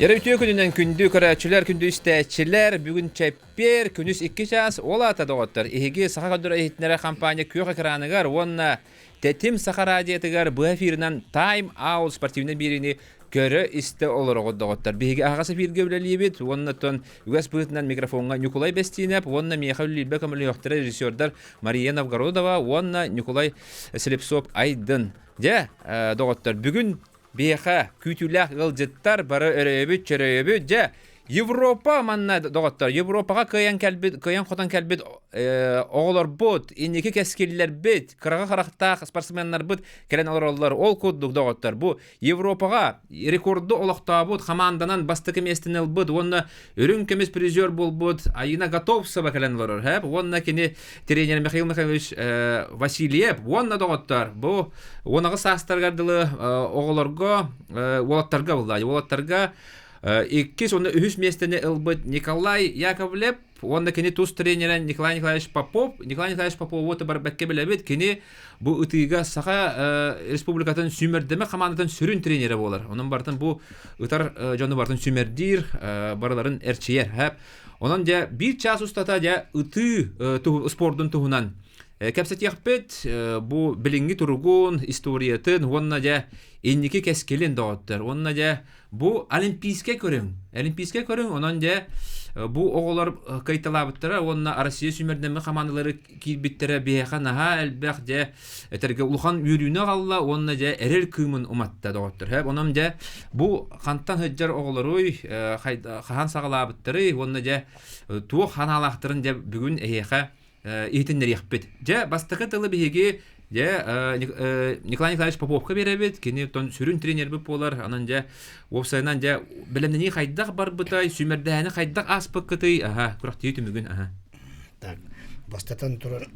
Яры үтүө күнүнэн күндү көрөөччүлэр, күндү истээччилэр, бүгүн чэппиэр, күнүс 2 чаас, ол аата доҕоттор, иһиги Саха көрдөрөр иһитиннэрэр компания күөх экраныгар уонна Тэтим Саха радиотыгар быһа эфирынан Time Out спортивнай биэриини көрө-истэ олороҕут доҕоттор. Биһиги аһаҕас эфиргэ үлэлиибит уонна оттон үгэс быһыытынан микрофоҥҥа Ньукулай Бэстиинэп уонна миэхэ үлэлиирбэ көмөлөһүөхтэрэ режиссердар Мария Новгородова уонна Ньукулай Слепцов Айдын. Дьэ, доҕоттор, бүгүн Биһиэхэ күүтүүлээх ыалдьыттар бары өрөйөбүт, чөрөйөбүт. Дьэ, Европа манна доҕоттор, Европаҕа кыайан кэлбит, кыайан-хотон кэлбит оҕолорбут, инники кэскиллэрбит, кыраҕы харахтаах спортсменнарбыт кэлэн олороллор. Ол курдук доҕоттор, бу Европаҕа рекорду олохтообут, хамаанданан бастакы миэстэни ылбыт уонна үрүҥ көмүс призер буолбут Айина Готовцева кэлэн олорор. Уонна кини тренер Михаил Михайлович Васильев уонна доҕоттор бу 18 саастарыгар дылы оҕолорго уолаттарга булла уолаттарга иккис уонна үһүс миэстэни ылбыт Николай Яковлев уонна кини тус тренерэ Николай Николаевич Попов. Николай Николаевич Попову барбакка билэбит. Кини бу ытыыга Саха Республикатын сүүмэрдэмэ хамаандатын сүрүн тренерэ буолар. Онон барытын бу ытар дьону барытын сүүмэрдиир, барыларын эрчийэр. Онон дьэ биир чаас устата дьэ ытыы спордун туһунан кэпсэтиэхпит. Бу билиҥҥи туругун, историятын уонна дьэ инники кэскилин доҕоттор. Уонна дьэ Бу олимпийскай көрүҥ. Олимпийскай көрүҥ, онон дьэ бу оҕолор кыайталаабыттара уонна Россия сүүмэрдэммит хамаандалары киирбиттэрэ биһиэхэ наһаа элбэх дьэ этэргэ улахан үөрүүнү аҕалла уонна дьэ эрэл кыымын уматта доҕоттор. Онон дьэ бу хантан сылдьар оҕолоруй, хаһан саҕалаабыттарый уонна дьэ туох санаалаахтарын дьэ бүгүн эһиэхэ иһитиннэриэхпит. Дьэ, бастакы тылы биһиги дьэ Николай Николаевич Поповка биэрэбит. Кини тон сүрүн тренербит буолар. Онон дьэ, уопсайынан дьэ, бэлэмнэнии хайдах барбытай, сүүмэрдээһини хайдах ааспыккытый? Аха, күрэхтии түмүгүн, аха. Так, бастатан туран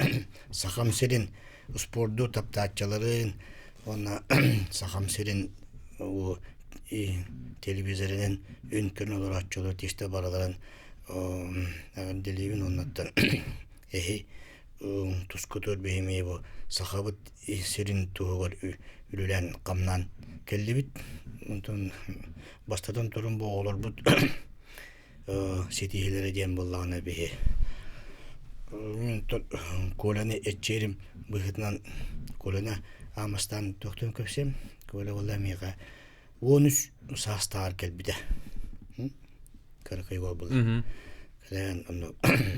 Сахам сирин спорду таптааччыларын уонна Сахам сирин телевизорынан үн-күн олорооччулар тиистэ барыларын Эҕэрдэлиибин уоннаттан эһи тускутур биһимии бу Сахабыт сирин туһугар үлэлээн хамнаан кэллибит. Онтон бастатан туран бу оҕолорбут ситиһиилэрэ диэн буоллаҕына биһи Коляны эччиэрим быһыытынан Коляны аамастаан туохтуун көрсөм Коля буолла миэхэ 13 саастааҕар кэлбитэ. Кыракый уол буолар. Кэлэн онно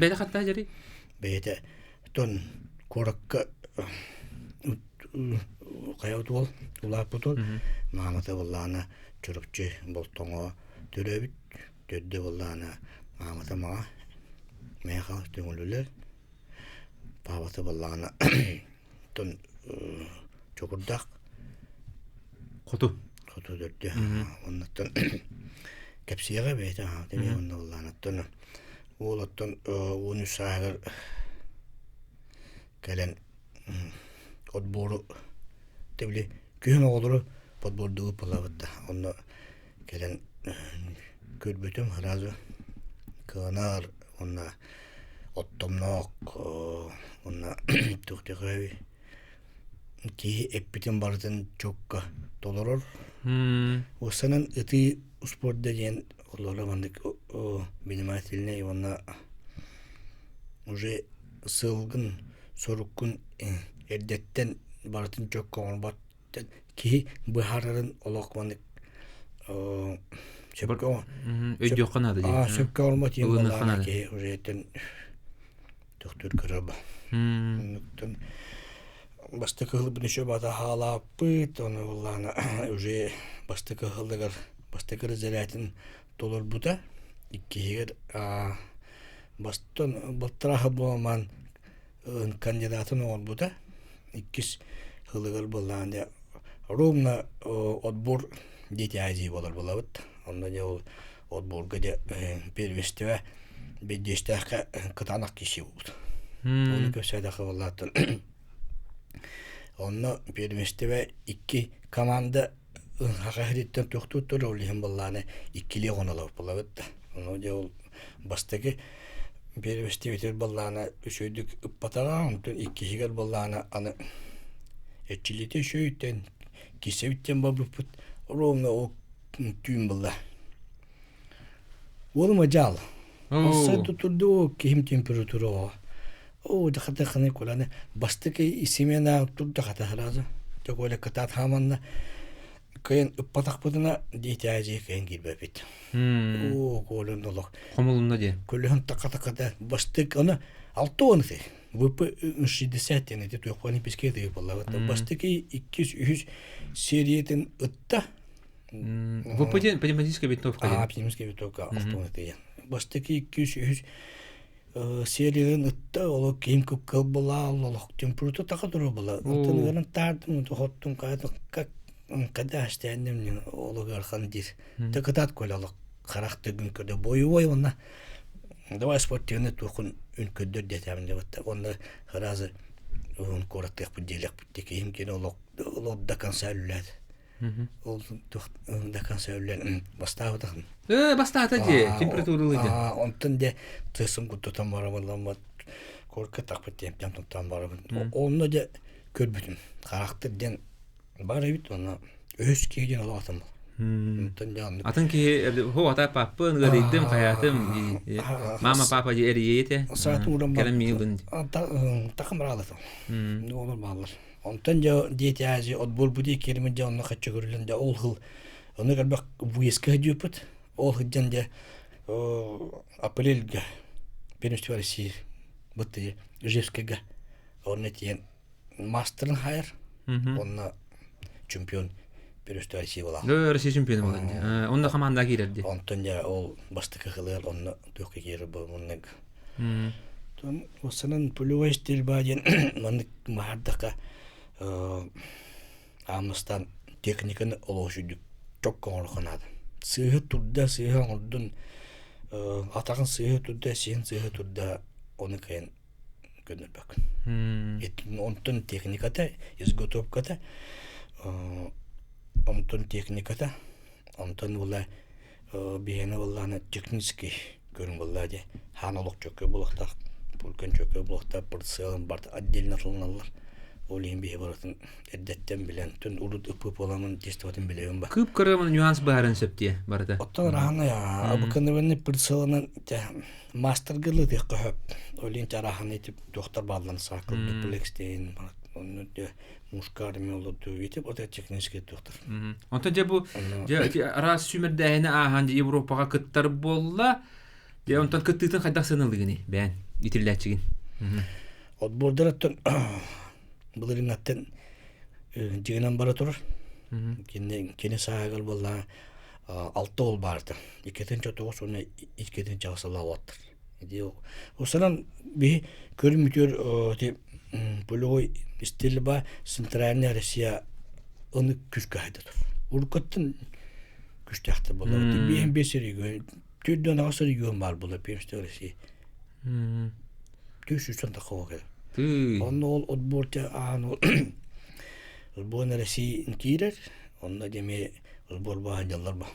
Бэйэтэ хатта дьэри? Бэйэтэ тон куоракка хайабыт уол улааппыт уол маамата буоллаҕына Чурапчы Болтоҥо төрөөбүт төрдө буоллаҕына маамата маҕа миэхэ төҥүлүлэр паапата буоллаҕына Оттон Чокурдаах Хоту. Хоту төрдө. Оннуттан кэпсиэҕэ бэйэтэ тэмиэ онно буоллаан оттон уол оттон 13 сааһыгар кэлэн отбору тэбили күһүн оҕолору подбордугу булабыт да онно кэлэн көрбүтүм сразу кыанар уонна оттомноох уонна туох диэхэй киһи эппитин барытын чокка толорор. Уоссанан ытыы успуорда диэн олоро маннык внимательный уонна уже сыалгын соруккун эрдэттэн барытын чокка оҥорбот киһи быһаарарын олох маннык сөпкө өйдүөххэ наада диэн сөпкө оҥорбот диэн буоллаҕына киһи уже төхтүр көрөр Оннуктан бастакы ыһылбын еще батаһаалааппыт ону буоллаҕына уже бастакы ыһыллыгар бастакы разделятин толорбута иккиһигэр бастан балтарааһы буолан кандидатын оҥорбута. Иккис сылыгар буоллаҕына дьэ ровно отбор Дети Азии буолар буолабыт. Онно дьэ ол отборга дьэ первенство биирдиэстээххэ кытаанах киирсии буолбут. Ону көрсөөдөххө буоллааттан онно первенство икки команда Саха сириттэн тохтууттар ол иһин буоллаҕына иккилии хонолоох буолабыт да. Ону дьэ ол бастакы биэрэпэстибитигэр буоллаҕына үчүгэйдик ыппатаҕа, онтон иккиһигэр буоллаҕына аны эрчиллиитэ үчүгэйтэн киирсэбит диэн барбыппыт ровно ол түүн буолла. Уолум ажаал. Оссай тутурду киһим температура О, дьахата ханы куланы бастакы семена турда хата сразу. Коля кытаат хааманна кыйын ыппатахпытына диэтээдьи кыйын киирбэппит. Оо, Коля олох. Хомулунна дии. Көлөһүн така-таката бастык аны 6 ты. ВП 60 диэн эти туох олимпийские тыгы буолла. Бастакы иккис үһүс сериятын ытта. ВП диэн пневматическая винтовка диэн. Пневматическая винтовка 6 тыгы. Бастакы иккис үһүс серияларын ытта олох киһим кып-кыл была олох температура така турар была онтон ыаран таардым хоттум каятым как когда аштаанным олох ыархан диир тыкытаат коля олох харах тыгын көрдө боевой онна давай спортивный туохун үн көрдөр диэтээбин дебатта онна сразу куораттыахпыт диэлэхпит киһим кини олох олох до конца үллээт Ол туох до конца үллэн бастаабытахын. Э, бастаата дии, температуралы дии. Онтон де тысым куттутан барабын, корка тахпыт диэн туттан барабын. Онно де көрбүтүм. Характер диэн бар эбит, онно өс киһи диэн олох атым. Атын киһи хо ата паппын ыарыйдым хайаатым мама папа дии эрийиэте кэлэн миилын такым раалатым олор бааллар Онтон дьэ диэти Азия отбор бу киирмит дьэ онно хаччы көрүллэн дьэ ол хыл ону элбэх выездка сылдьыбыппыт. Ол сылдьан дьэ апрельга Первенство России бытты Ижевскэйгэ онно тиийэн мастерын хайар онно чемпион Первенство России буолар. Россия чемпиона буолар. Онно команда киирэр дии. Онтон дьэ ол бастакы хылыгар онно туохка киирэр бу муннук Тон осанан пулевой стрельба диэн маннык маһардахха ааммыстан техниканы олох үчүгдүк чокко оҥоруохха наада. Сыыһы турда, сыыһы оҥордун, атаҕын сыыһы турда, сиһин сыыһы турда, ону кыайан көннөрбөккүн. Онтон техниката, изготовката, онтон техниката, онтон була биһиэнэ буоллаҕына технический көрүҥ буоллаҕа дии хаан олох чөкө буолуохтаах пулькан чөкө буолуохтаах прицелын барыта отдельно тылыналлар ол иһин биһи барытын эрдэттэн билэн түн урут ып буоламын тестоватын билэбин ба Кып-кыра нюанс баарын сөп дии барыта. Оттон араһаны обыкновенный прицелынан мастерга лытыахха хөп ол иһин араһаны туохтар бааллан саакыл дуплекс дейин онну мушка армия олорду итип вот технический туохтар. Онтон дьэ бу дьэ араас сүүмэрдээһини ааһан дьэ Европаҕа кыттар буолла. Дьэ онтон кыттыытын хайдах сыаналыыгыный бээн итиллээччигин? Отбордар оттон былырыҥаттан дьиҥинэн бара турар. Кини кини сааһыгар буолла алта ол баарта. Иккитин чотоҕус уонна иккитин чаҕысалаабаттар. Усанан биһи көрүмүтүөр ти полевой стрельба Центральная Россия аны күскэ хайдатар. Уруккаттан күстээхтэр буолар. Биһин бес регион, түрдөн аҕыс регион баар буолар Пермская Россия. Түс үстэн тахха кэлэр. Онно ол отбор аан ол сборная России киирэр, онно деме сбор баһан дьаллар ба.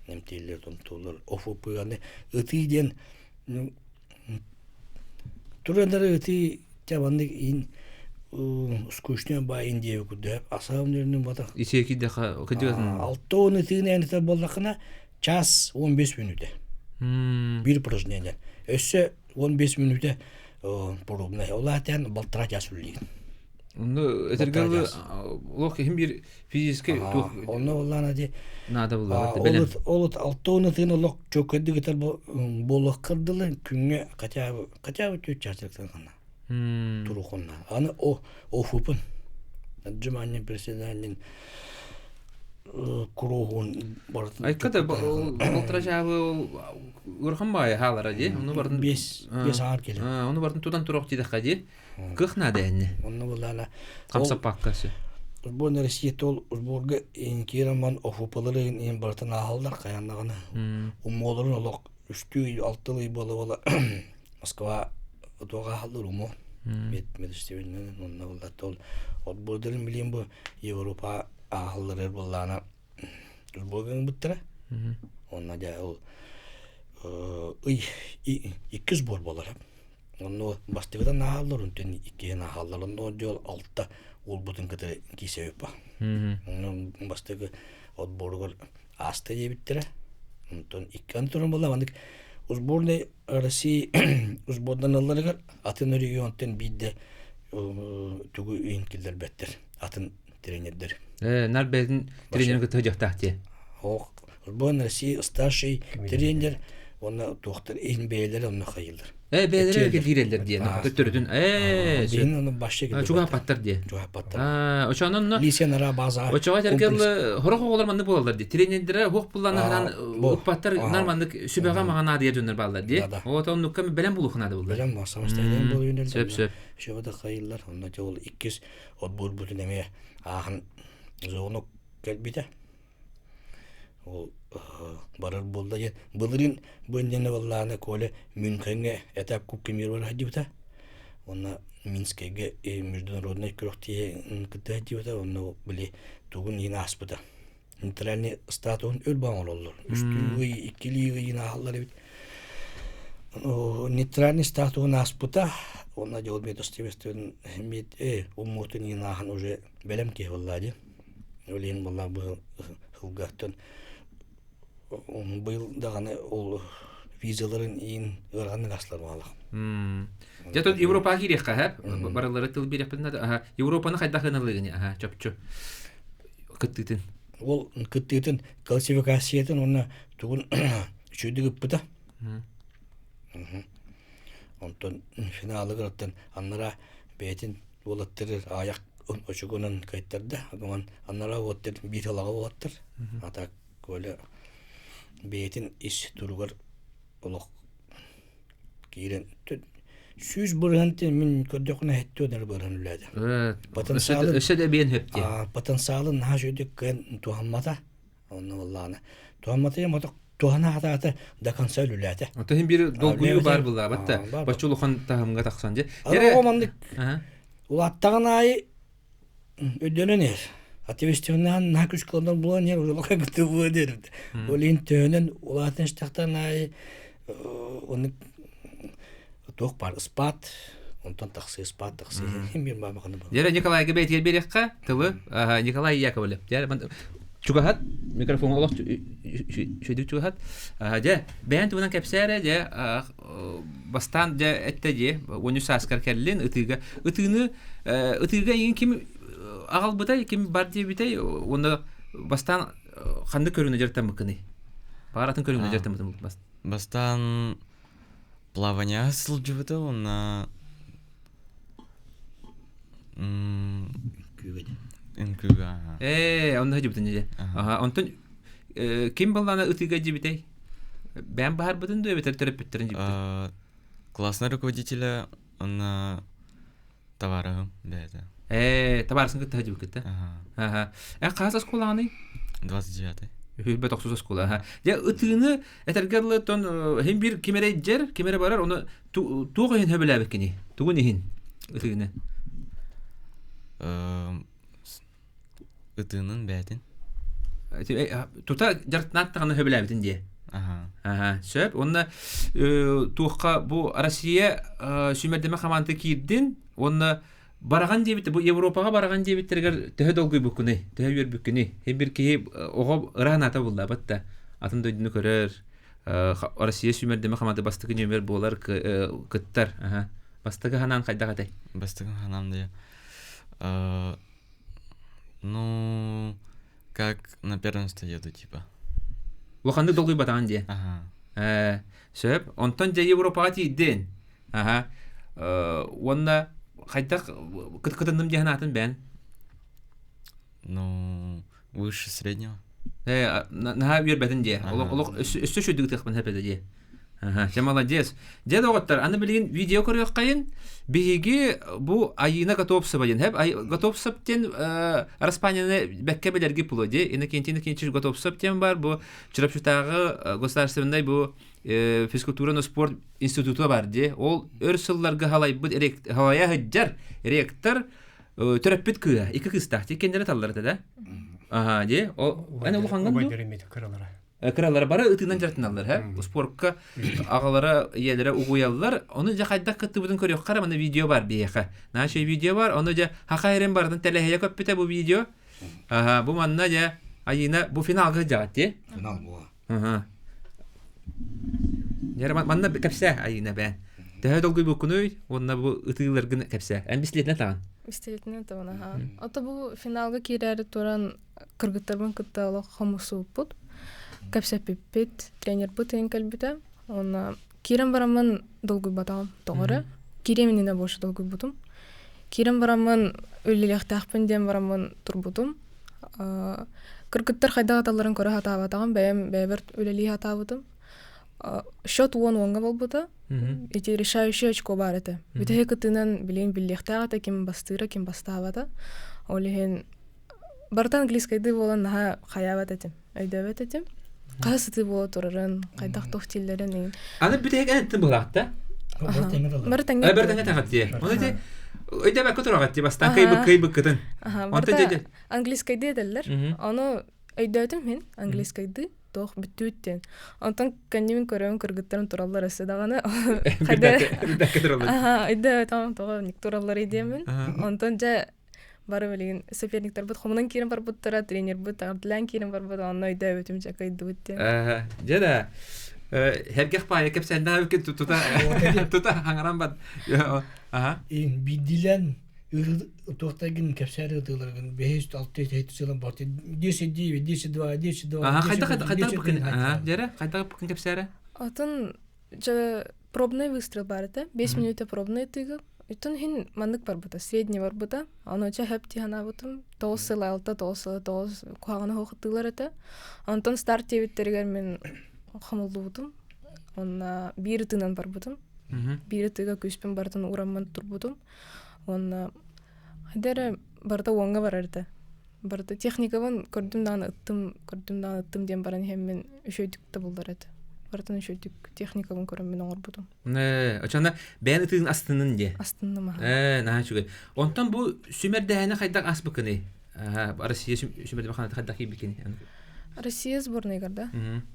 Эмтииллэр, томтууллар, ОФП-ны ытыы диэн тураннары ытыы чабаннык ин скучный ба индия курдук асаам нөрүнүн батах Исиэки кыдьыгатын 6 ытыын энитэ буоллахына час 15 мүнүүтэ биир упражнение өссө 15 мүнүүтэ пробная ол аатан балтараа час үллиин Онно этэргэ олох иһин биир физическэй туох онно буоллаана ди наада булла бэлэм ол алтоона тыын олох чөкөдү гытар буолуох кырдылы күҥҥэ хотя бы хотя бы төрт часыктан хана турухунна аны о офупун отжимание приседание куруһун барытын Айка да балтара чаабы ыарахан баайы хаалара дии ону барын бес бес аар келе ону барын тутан туруох диэтэххэ дии Кых наада энни. Онно буллаана. Хамсаппакка сөп. Сборная России ол сборга киирэн офупалары иин барытын ааһаллар хайаннаҕына. Умуоларын олох үстүү алтылый буола-буола Москва туох ааһаллар уму. Медистибиннен онно буллат ол отбордарын билиим бу Европа ааһалларыр буллаана сборга буттара. Онно дьэ ол ый икки сбор буолар. Онно бастакытан ааһаллар, онтон иккиһин ааһаллар. Онно дьол алта уолбутун кытары киисэбит ба. Онно бастакы отборугар ааста диэбиттэрэ. Онтон икки антон буолла маннык сборной России сборданалларыгар атын регионтан биирдэ тугу иһин киллэрбэттэр атын тренердэр. Нар бэйэтин тренерин кытта дьахтаах дии. Ох, сборная России старший тренер уонна туохтар иһин бэйэлэрэ онно хайыллар. Бэйэлэрэ киирэллэр диэн төттөрүтүн Биһин ону башча чугаһаппаттар диэ. Чугаһаппаттар. Очоонон Лисен ара база. Очоҕо тэргэл хорох оҕолор маннык буолаллар дии. Тренердэрэ хуох буллан хараан укпаттар нар маннык сүбэҕэ маҕа наадыйар дьоннор бааллар дии. Оҕото оннукка бэлэм булух наада буллар. Бэлэм самостоятельно буолуйунар. Сөп сөп. Шөбө да хайыллар. Онно ол иккис отбур бутун эмиэ ааһан зону кэлбитэ. Ол барар буолла диэн былырыын бу иннинэ буоллаҕына Коля Мюнхеҥҥэ этап Кубка мира бара сылдьыбыта. Уонна Минскэйгэ международнай күрэхтэһии кытта сылдьыбыта. Онно били тугун иһин ааспыта. Нейтральный статуһун өр баҕа оҥороллор. Үстүү ый, иккилии ыйын ааһаллар эбит. Нейтральный статуһун ааспыта. Уонна дьол метостивестин уммутун иһин ааһан уже бэлэм киһи буолла дии. Ол иһин буолла быһыл сылгаттан быйыл даҕаны ол визаларын иин ыарахан аслар баалах. Дьэ тут Европаҕа киириэххэ һэ барылары тыл биэриэхпин наада. Европаны хайдах ыналыгыни аха чопчу кыттыытын. Ол кыттыытын классификациятын уонна тугун үчүгэйдик ыппыта. Онтон финалыгар оттон аннара бэйэтин уолаттары аайах очугунан кыайтарда. Агаман аннара уоттар биир алаҕа уолаттар. А так Коля бэйэтин ис туругар олох киирэн 100% мин көрдөхүнэ хэттүөнэр бырыһан үлээдэ. Потенциалын өссө да биэн хөп диэн. Потенциалын наһаа үчүгдүк кыайан туһаммата. Онно буоллаҕына туһаммата моток туһана хатаата до конца үлэлээтэ. Ото хин бир долгуйуу бар буллаабат да. Бачча улахан таһымга тахсан же. Ара маннык улааттаҕын аайы өйдөнөн иһэр. Ответственнаан наһаа күс кыланар буолан иһэр улахан кытты буолан иһэр. Ол иһин төһөнөн улаатан истэхтэн аайы оннук туох баар ыспаат онтон тахсыы ыспаат тахсыы бир баабаханы Дьэ Николайга бэйтигэр биэриэххэ тылы Николай Яковлев. Дьэ чугаһат микрофон олох үчүгэй чугаһат. Дьэ бэйэн туһунан кэпсээрэ дьэ бастаан дьэ эттэ дьэ 13 сааскар кэллин ытыыга ытыыны ытыыга эйигин ким аҕалбытай ким бар диэбитэй уонна бастаан ханнык көрүҥүнэ дьарыктаммыккыный баҕар атын көрүҥүнэ дьарыктаммытым Бастаан плавание сылдьыбыта уонна Үҥкүүгэ үҥкүүгэ аха. Ээ, онно сылдьыбытын дьэ. Аха, онтон ким баллаана ытыыга дьибитэй? Бэйэм баһарбытын дуо эбэтэр төрөппүттэрин дьибитэ? Классный руководителя уонна табаарыһым бэйэтэ. Ээ, табаарысын кытта сылдьыбыккыт да? Аха. Эн хас оскуолаҕыный? 29-й. Үһүбэ тохсус оскуола. Аха. Дьэ, ытыыны этэргэ дылы тон хин бир ким эрэ дьэр, ким эрэ барар, ону туох иһин хөбүлээбиккиний? Тугун иһин ытыыны? Ытыынын бээтин. Тута дьарыктанаат даҕаны хөбүлээбитин диэ. Аха. Сөп. Уонна туохха бу Россия сүүмэрдэмэ хамаанда киирдин уонна бараҕан диэбит бу Европаҕа бараҕан диэбиттэригэр төһө долгуйбуккунуй, төһө үөрбүккүнүй? Хин бир киһи оҕо ыраан ата буллаабат да атын дойдуну көрөр, Россия сүүмэрдэмэ хамаанда бастакы нүөмэр буолар кыттар. Бастакы ханаан хайдах этэй? Бастакы ханаан да ну как на первенство еду типа. Улаханнык долгуйбатаҕын диэ. Ага. Сөп. Онтон дьэ Европаҕа тиийдин. Аха. Уонна хайдах кытынным диэн аатын бээн? Ну, выше среднего. Наһаа үөрбэтин диэ. Олох олох өссө үчүгдүк ытыахпын сөп диэ. Аха, дьэ молодец. Дьэ доҕоттор, аны билигин видео көрүөххэйин. Биһиги бу Айыына Готовцева диэн, хэп Готовцев диэн Араспаанньаны бэккэ билэрги пуло дии. Иннокентий Иннокентьевич Готовцев диэн бар бу Чурапчытааҕы государственнай бу физкультураны спорт института бар дии. Ол өр сылларга халайбыт халайа сылдьар ректор төрөппүт кыыһа, икки кыыстаах дии кэннэрэ таллар этэ да. Аха дии. Ол эн улахаҥҥын дуу? Кыралара бары ытыынан дьарыктаналлар, һэ? Спортка аҕалара, ийэлэрэ угуйаллар. Ону дьэ хайдах кыттыбытын көрүөххэ эрэ, маны видео бар биһиэхэ. Наша видео бар, ону дьэ хаха эрин барытын тэлэһийэ көппүтэ бу видео. Аха, бу манна дьэ Айыына бу финалга сылдьаҕыт дии? Финал була. Аха. Дьэ манна кэпсээ Айыына бээн. Төһө долгуйбуккунуй уонна бу ытыыларгын кэпсээ. Эн бистилиэтинэн таҕан. Бистилиэтинэн таҕан аха. Ото бу финалга киирээри туран кыргыттарбын кытта олох хомусууппут. Кэпсэппиппит, тренербыт ыйан кэлбитэ. Уонна киирэн бараммын долгуйбатаҕым тоҕо эрэ. Киириэм иннинэ больше долгуйбутум. Киирэн бараммын үлэлиэхтээхпин диэн бараммын турбутум. Кыргыттар хайдах аталларын көрө сатаабатаҕым, бэйэм бэйэбэр үлэлии сатаабытым. Счет уон уоҥҥа буолбута. Ити решающий очко баар этэ. Бүтэһик кытыынан билигин биллиэхтээх этэ ким бастыыра, ким бастаабата. Ол иһин барыта английскайдыы буолан наһаа хайаабат этим, өйдөөбөт этим. Хаһыс сытыы буола турарын, хайдах туох дииллэрин иһин. Аны бүтэһик эн эттин быһылаахта. Бары тэҥҥэ. Бары тэҥҥэ тэҥҥэ дии. Оны ити өйдөөбөккө тураҕыт дии бастаан кыйбык кыйбыккытын. Барыта английскайдыы этэллэр. Ону өйдөөтүм мин английскайдыы туох бүттүүт диэн. Онтон кэннибин көрөбүн кыргыттарым тураллар өссө даҕаны. Билбэккэ тураллар. Аха, өйдөөтөм тоҕо ник тураллар диэммин. Онтон дьэ бары билигин соперниктарбыт хомунан киирэн барбыттара, тренербит таҕырдылаан киирэн барбыт, онно өйдөөбүтүм дьэ кыайдыбыт диэн. Дьэ да, Һэргэх паайа кэпсээннээх тута тута хаҥаран бар. Аха. Биирдиилээн туохтаргын кэпсээри ытыыларгын бэһис алты сэттэ сылын барты 10 9 10 2 10 2 Аха, хайдах хайдах быкын аха, дьэрэ, хайдах быкын кэпсээрэ? Атын дьэ пробный выстрел бар этэ. 5 минута пробный тыгы. Үтүн хин маннык барбыта, средний барбыта. Ону чэ хөп тиһанаабытым. 9 сыл алта, 9 сыл 9 куһаҕаны хоһуттуулар этэ. Онтон старт диэбиттэригэр мин хомуллубутум. Онно биир ытыынан барбытым. Биир ытыга күүспүн барытын ураммын турбутум. Уонна хайда эрэ барыта уоҥҥа барар этэ. Барыта техникабын көрдүм даҕаны ыттым, көрдүм даҕаны ыттым диэн баран иһэммин үчүгэйдик да буллар этэ. Барытын үчүгэйдик техникабын көрөммүн оҥорбутум. Очона бэйэн ытыын астынын диэ. Астынным аха. Наһаа үчүгэй. Онтон бу сүмэрдээһини хайдах аспыкыный? Россия сүмэрдээһини хайдах киирбиккиний? Россия сборныйыгар да?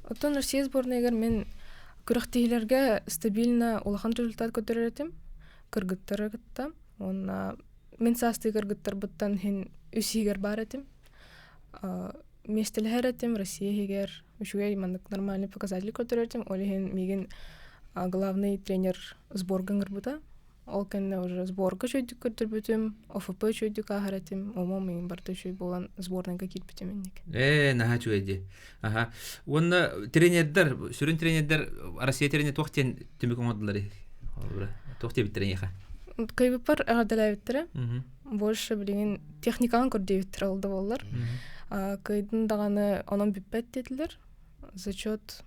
Оттон Россия сборныйыгар мин күрэхтэһиилэргэ стабильно улахан результат көрдөрөр этим. Кыргыттары кытта. Уонна мин саастыы кыргыттарбыттан иһин үс иһигэр баар этим. Миэстэлэһэр этим Россия иһигэр үчүгэй маннык нормальный показатель көрдөрөр этим. Ол иһин миигин главный тренер сборга ыҥырбыта. Ол кэннэ уже сборга үчүгэйдик көрдөрбүтүм, ОФП үчүгэйдик ааһар этим, омом миигин барыта үчүгэй буолан сборныйга киирбитим инник. Наһаа үчүгэй дии. Аха. Уонна тренердэр, сүрүн тренердэр Россия тренер туох диэн түмүк оҥордулар? Туох диэбиттэрэ эйиэхэ? Кыйбыппар эҕэрдэлээбиттэрэ. Больше билигин техникаҕын көрдүөбүттэрэ ол да буоллар. Кыйдын даҕаны онон бүппэт диэтилэр. Зачет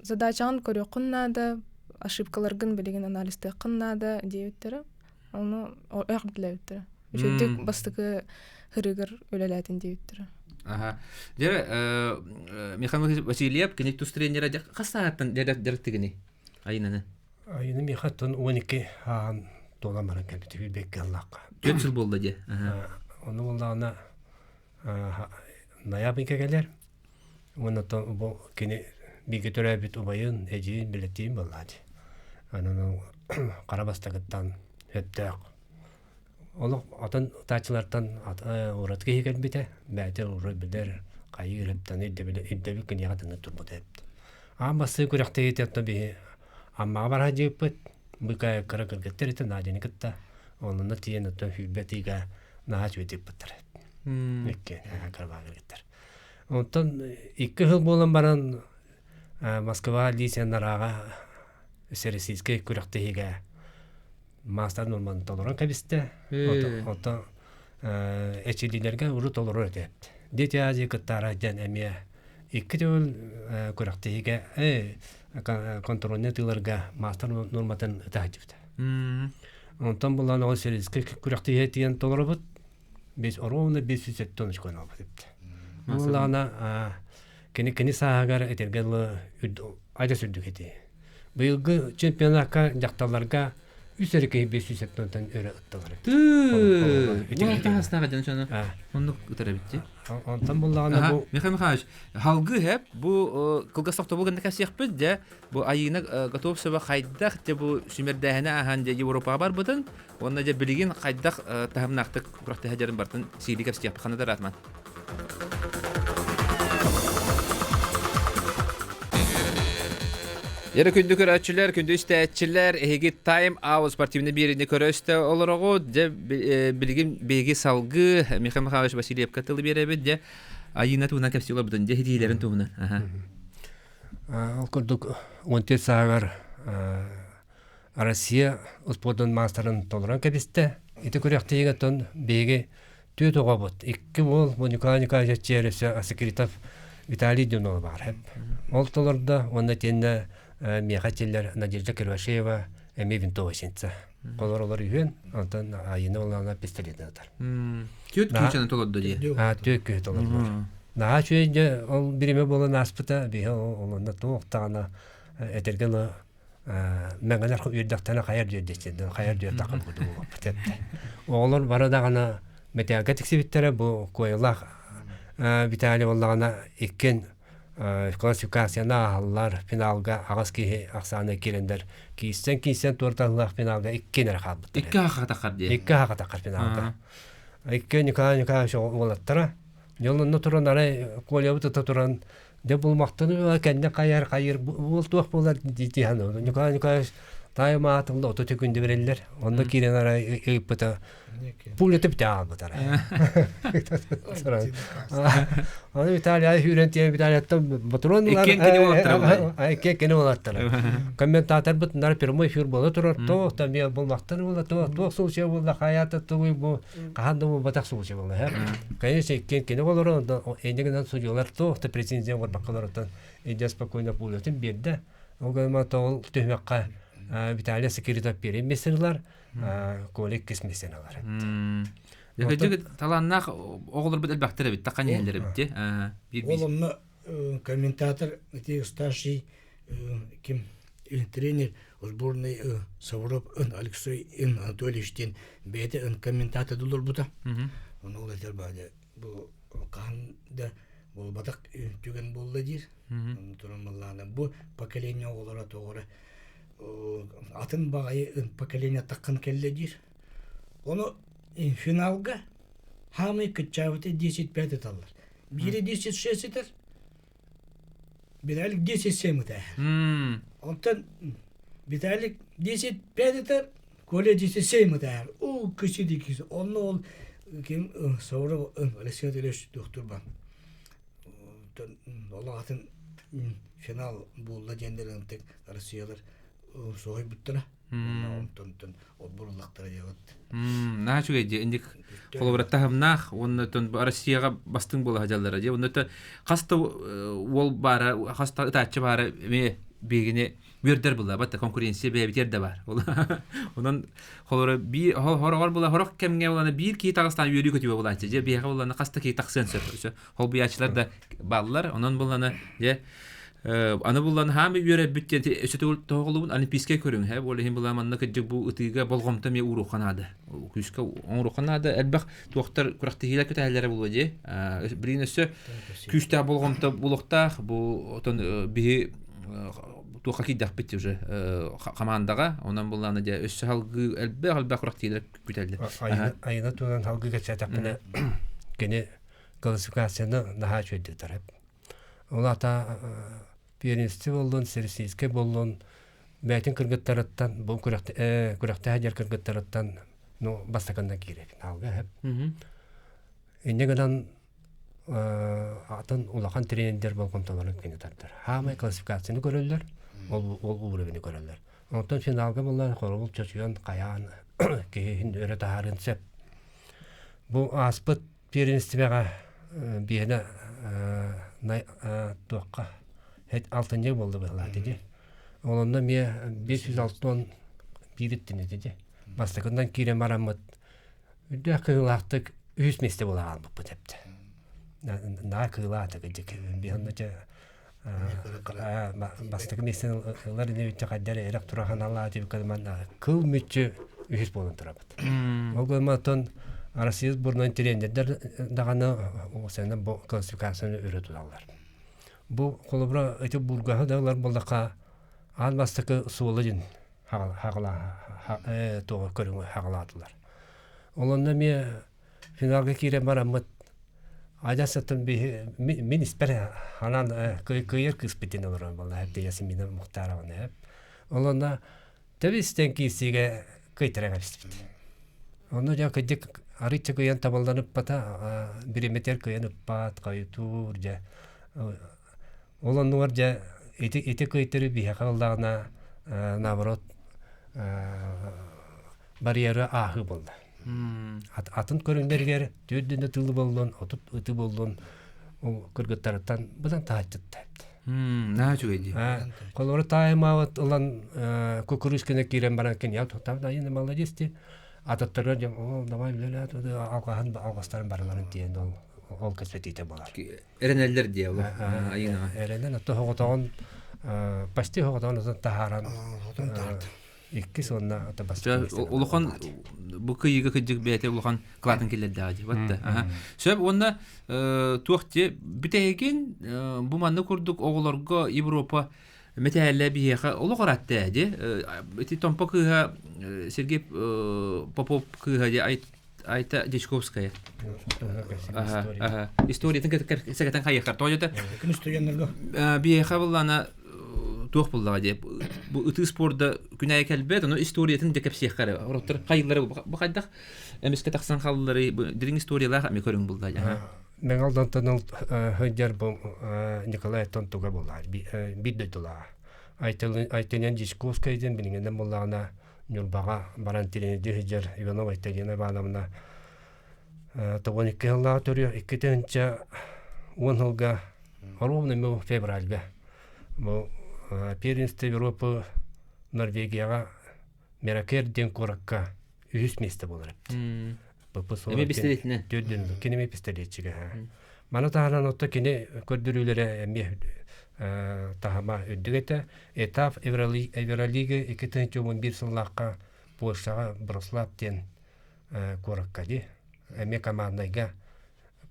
задачаҕын көрүөххүн наада, ошибкаларгын билигин анализтыаххын наада диэбиттэрэ. Ону эҕэрдэлээбиттэрэ. Үчүгэйдик бастакы ырыгар үлэлээтин диэбиттэрэ. Аха. Дьэ, Михаил Васильев кини тус тренера хас сааттан дьарыктыгыный? Айынаны. Айыны миэхэ 12 ааһан туолан баран кэлбитэ билбэккэ ыллахха. Түөрт сыл буолла дии. Ону буоллаҕына ноябрьга кэлэр. Уонна бу кини бииргэ төрөөбүт убайын, эдьиийин билэтиим буоллаа дии. Анан хара бастакыттан өттөөх. Олох атын ытааччылартан ураты киһи кэлбитэ. Бэйэтэ урут билэр, хайыыр өптөн ирдэбил киниэхэ тынны турбута эбит. Аан бастакы күрэхтэһиитэ оттон биһи Аммаҕа бара сылдьыбыппыт. Бу кыра кыргыттар этэ Надяны кытта. Онно тиийэн оттон сүүрбэ тыыга наһаа үчүгэйдик ыппыттар. Икки кырабаа кыргыттар. Онтон икки сыл буолан баран Москва Лисия Нарааҕа Всероссийскай күрэхтэһиигэ маастар норманы толорон кэбистэ. Оттон эчилиилэргэ урут толорор этэ. Дети Азии кыттаара диэн эмиэ икки төгүл күрэхтэһиигэ контрольнай тыыларга маастар норматын ыта сылдьыбыта. Онтон булан ол сельскэй күрэхтэһиигэ тиийэн толоробут. Бес ровно 570 очконы албыт эбит. Буоллаҕына кини кини сааһыгар этэргэ дылы адьас үрдүк этэ. Быйылгы чемпионакка дьахталларга үс эрэ киһи 570-тан өрө ыттылар. Таһастаах дьон сону оннук ытар эбит Онтон буллаҕына бу Михаил Михайлович, халгы хэп бу кылгас тохтобул гэннэ кэпсиэхпит дьэ бу Айыына Готовцева хайдах дьэ бу сүмэрдээһинэ ааһан дьэ Европаҕа барбытын уонна дьэ билигин хайдах таһымнаахтык күрэхтэһэ дьарын бартын сиили кэпсиэхпит ханна да ыраатман. Яра күндү көрөөччүлэр, күндү истээччилэр, эһиги Time Out спортивный биэриини көрө-истэ олороҕут. Дьэ, билигин биһиги салгыы Михаил Михайлович Васильевка тылы биэрэбит. Дьэ, Айыына туһунан кэпсии олорбутун, дьэ, итиилэрин туһунан. Ол курдук, 14 сааһыгар Россия успуордун маастарын толорон кэбистэ. Ити күрэхтэһиигэ оттон биһиги түөрт оҕобут, икки уол, бу Николай Николаевич Чересэ Асекритов Виталий Дюнова баар. Ол толордо уонна итиэннэ миэхэ этиллэр Надежда Кривошеева эмиэ винтовочница. Олор үһүөн, онтон Айына Улана пистолетын атар. Түөрт күүчэни толордо дии. Түөрт күүһү толордулар. Наһаа үчүгэй дьэ ол бириэмэ буолан ааспыта, биһи ол онно туох даҕаны этэргэ дылы мэҥэлэр үөрдэхтэринэ хайар дьүөрдэччилэр хайар дьүөрдэххэ курдук буолбут этэ. Оҕолор бары даҕаны мэтээлгэ тиксибиттэрэ бу куойалаах Виталий буоллаҕына иккин классификацияны ааһаллар финалга аҕыс киһи ахсаана киирэннэр киирсэн киирсэн туорталлаах финалга иккин эрэ хаалбыттар. Икки хахатахар диye. Икки хахатахар финалга. Икки Николай Николаевич уолаттара. Дьон онно туран арай Колябыт ыта туран Дьэ булмахтаны кэннэ хайар хайыр уол туох буолар дии саныыбын. Николай Николаевич таайым аатылла ото түкүндү бэриллэр. Онно киирэн арай ыйыппыта пулята бүтэ хаалбыт арай. Аны Виталий сүүрэн тиийэн Виталияттан ботурон ылар. Иккиэн кини уолаттара. Иккиэн кини уолаттара. Комментаторбыт нар прямой эфир буола турар. Туох да эмиэ булмахтан буола туох туох случай буолла хайаата тугуй бу хаһан да буолбатах случай буолла һэ. Конечно, иккиэн кини олорон, инньэ гынан судьялар туох да претензия оҥорбокко олоротон идэ спокойно пулятын биэрдэ. Ол гынан ол түһүмэххэ Виталий Секиритов первый месте ылар, Коля иккис месте ылар. Дьэ, талааннаах оҕолорбут элбэхтэр эбит, таххан иһэллэр эбит дии. Ол онно комментатор ити старший ким тренер сборной Савров Алексей Анатольевич диэн бэйэтэ комментатор олорбута. Ону ол этэр баҕа бу хаһан да буолбатах түгэн буолла диир. Онно туран маллаана бу поколение оҕолоро тоҕо атын баҕайы поколение таххан кэллэ диир. Ону финалга хаамый кыччаабыта 10-5 ыталлар. Биири 10-6 ытар, Виталик 10-7 ытар. Онтон Виталик 10-5 ытар, Коля 10-7 ытар. Ол кычы дикис. Онно ол ким Савров Алексей Анатольевич доктор Онтон ол атын финал буолла диэннэр ынтык Россиялар соһуйбуттара. Онтон отбурлахтара диэбит. Наһаа үчүгэй дии. Инник холобура таһымнаах уонна Россияҕа бастыҥ буола сылдьаллара дии. Онно хас да уол баара, хас да ытааччы баара эмиэ биһигини үөрдэр була. Батта конкуренция бэйэбитигэр да бар. Онон холобура биир хороҕор була хорох кэмҥэ булана биир киһи таҕыстаан үөрүү көтүүбэ булааччы. Дьэ биһиэхэ булана хас да киһи тахсыан сөп. Холбуйааччылар да бааллар. Онон булана дьэ Аны буллан хаамы үөрэрбит диэн өссө тоһоҕолуубун олимпийскай көрүҥ һэ ол иһин була манна кырдьык бу ытыыга болҕомто эмиэ ууруохха наада күүскэ оҥоруохха наада элбэх туохтар күрэхтэһиилэр күтэһэллэрэ буолуо дии билигин өссө күүстээх болҕомто буолуохтаах бу отон биһи туохха киирдэхпит уже хамаандаҕа онон буллаана дьэ өссө салгыы элбэх элбэх күрэхтэһиилэр күтэллэр Айына туһунан салгыы кэпсээтэхпинэ кини классификацияны наһаа үчүгэйдик тутар Ол аата пианистыы буоллун, сервисическэй буоллун, бэйэтин кыргыттарыттан, бу күрэхтэһэ дьэр кыргыттарыттан ну, бастакынна киирэр финалга эһэп. Инньэ гынан атын улахан тренердэр болҕомтолорун кини тардар. Хаамай классификацияны көрөллөр, ол ол уровени көрөллөр. Онтон финалга буоллар хоробул чочуйан хайаан киһи өрө таһаарыан сөп. Бу ааспыт Первенствоҕа биһиэнэ туохха алтынньы буолла быһылаат ити. Ол онно эмиэ 561 иттин ити. Бастакынан киирэн бараммыт үрдээх кыһыылаахтык үһүс миэстэ буола хаалбыппыт эбит. Наа кыылаатык дьик биһонно чэ бастакы миэстэни ылар инибитчэ хайдары эрэх турахан алаа тибиккадыман кыл мүччү үһүс буолан турабыт. Ол гынан оттон Россия сборнай тренердэр даҕаны сена бу классификацияны өрө туталлар. Бу холобура ити бургаһы да ылар буоллахха аан бастакы суола дьин хаҕала туоҕа көрүҥү хаҕалаатылар. Ол онно эмиэ финалга киирэн бараммыт. Адьас оттон мин испэр ханаан кыайар кыыспытын олорон буолла хэп Ясмина Мухтаровна хэп. Олонна тэбистен киирсиигэ кыйтаран кэбиспит. Онно дьэ кырдьык арыычча кыйан табыллан ыппата бириметер кыйан ыппаат хойутуур дьэ ол оннугар дьэ ити ити кыйтары биһиэхэ ыллаҕына наоборот барьеры ааһыы буолла. Атын көрүҥнэригэр түөрдүнэ тылы боллун, отут ыты боллун ол кыргыттарыттан быдан таһаччытта. Наһаа үчүгэй дии. Холобура таайымаабыт ылан кукурузканы киирэн баран кини я там да молодец ти ататтарга дьон ол давай үлэлээ алҕаһын алҕастарын барыларын тиийэн ол ол кэпсэтиитэ буолар. Эрэнэллэр диэ ол айынаҕа. Эрэнэн ото хоҕотоҕун почти хоҕотоҕун таһааран иккис уонна ото бастакы улахан бу кыйыга кыдьык бэйэтэ улахан кылаатын киллэрдэҕэ дии батта сөп уонна туох дии бүтэһигин бу манны курдук оҕолорго Европа мэтээллэ биһиэхэ олох ыраатта дии ити Томпо кыыһа Сергей Попов кыыһа дии Айта Дьячковская. Историятын сэгэтэн хайыахтар. Тоҕо Күн студеннарга. Биһиэхэ буллана туох буллаҕа диye бу ытыы спорда күн аайы кэлбэт ону историятын дьэ кэпсиэххэ эрэ ороттор хайыллары бу хайдах эмискэ тахсан халлары дириҥ историялаах эми көрүҥ булла Мэҥалдантан сылдьар бу Николай Тонтуга буоллар биир дойдулааҕа Айталиан Дьячковская диэн билиҥҥинэн буоллаҕына Ньурбаҕа баран тренердии сылдьар Иванова Айталина Ивановна 92 сыллааҕы төрүөх 2010 сылга ровно бу февральга бу первенство Европы Норвегияҕа Меракер диэн куоракка үһүс миэстэ буолар эбит. Эмиэ пистолетинэн? Төрдүн кини эмиэ пистолетчигэ. Маны таһынан отто кини көрдөрүүлэрэ эмиэ таһыма үрдүк этэ. Этап Евролига 2011 сыллаахха Польшаҕа Брослав диэн куоракка дии. Эмиэ команднайга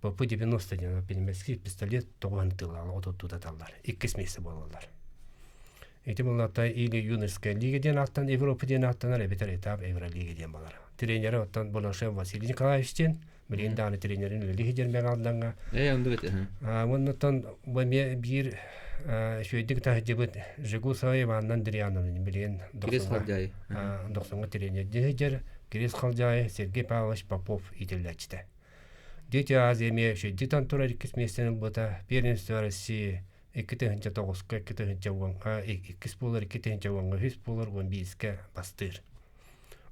ПП-90 диэн пневматический пистолет тоҕуһан тыылаах отуттутаталлар. Иккис миэстэ буолаллар. Ити буллата или юношеская лига диэн ааттан Европа диэн ааттанар эбэтэр этап Евролига диэн буолар. Тренерэ оттон Болошев Василий Николаевич диэн билигин даҕаны тренерин үлэлии сылдьар Мэҥэ Ээ, оннук этэ. Уонна оттон бу эмиэ биир үчүгэйдик таһдьыбыт Жегусова Иванна Андриановна билигин Кирис Халдьаайы. Дохсуҥҥа тренердии сылдьар Кирис Халдьаайы Сергей Павлович Попов иитиллээччитэ. Дети Азии эмиэ үчүгэйдик турар иккис миэстэни ылбыта. Первенство России 2009-ка, 2010-га иккис буолар, 2010-га үһүс буолар, 11-ке бастыыр.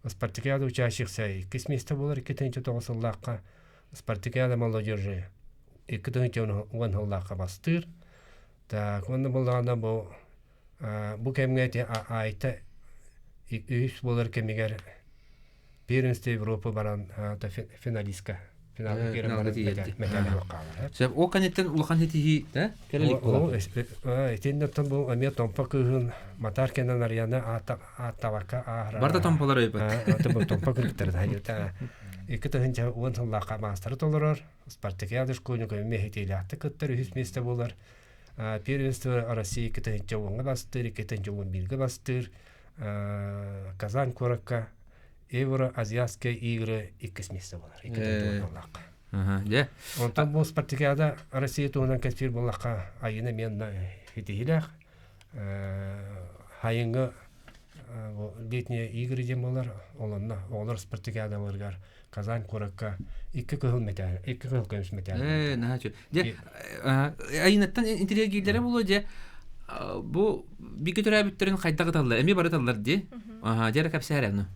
Спартакиада учащихся иккис миэстэ буолар 2009 сыллаахха Спартакиада молодежи 2010 сыллаахха бастыыр. Так, уонна буоллаҕына бу бу кэмҥэ ити Айта үһүс буолар кэмигэр Первенство Европы баран финалистка финалга киирэн баран мэтээл хаалар. Сөп, ол кэнниттэн улахан ситиһии да кэлэ илик Итиннэ бу эмиэ Томпо кыыһын Матар кэнэн Арияны ааттабакка ааһара. Барда Томполар өйбөт. Томпо кыргыттары таһыйыта. 2010 сыллаахха маастары толорор. Спартакиада школьник эмиэ хитиилээхтик кыттар үһүс миэстэ буолар. Первенство России 2010-га бастыыр, 2011-га бастыыр. Казань куоракка Евро-Азиатские игры иккис миэстэ буолар. Икки буоллахха. Дьэ. Онтон бу спартакиада Россия туһунан кэпсиир буоллахха, айына эмиэ итиһилээх. Хайыҥҥы летние игры диэн буолар. Олонно оҕолор спартакиадаларыгар Казань куоракка икки кыһыл мэтээл, икки кыһыл көмүс мэтээл. Ээ, наһаа үчүгэй. Дьэ, айынаттан интириэргииллэрэ буолуо дьэ бу бииргэ төрөөбүттэрин хайдах ыталлар? Эмиэ бары ыталлар дии. Аха, дьэ эрэ кэпсээр аны.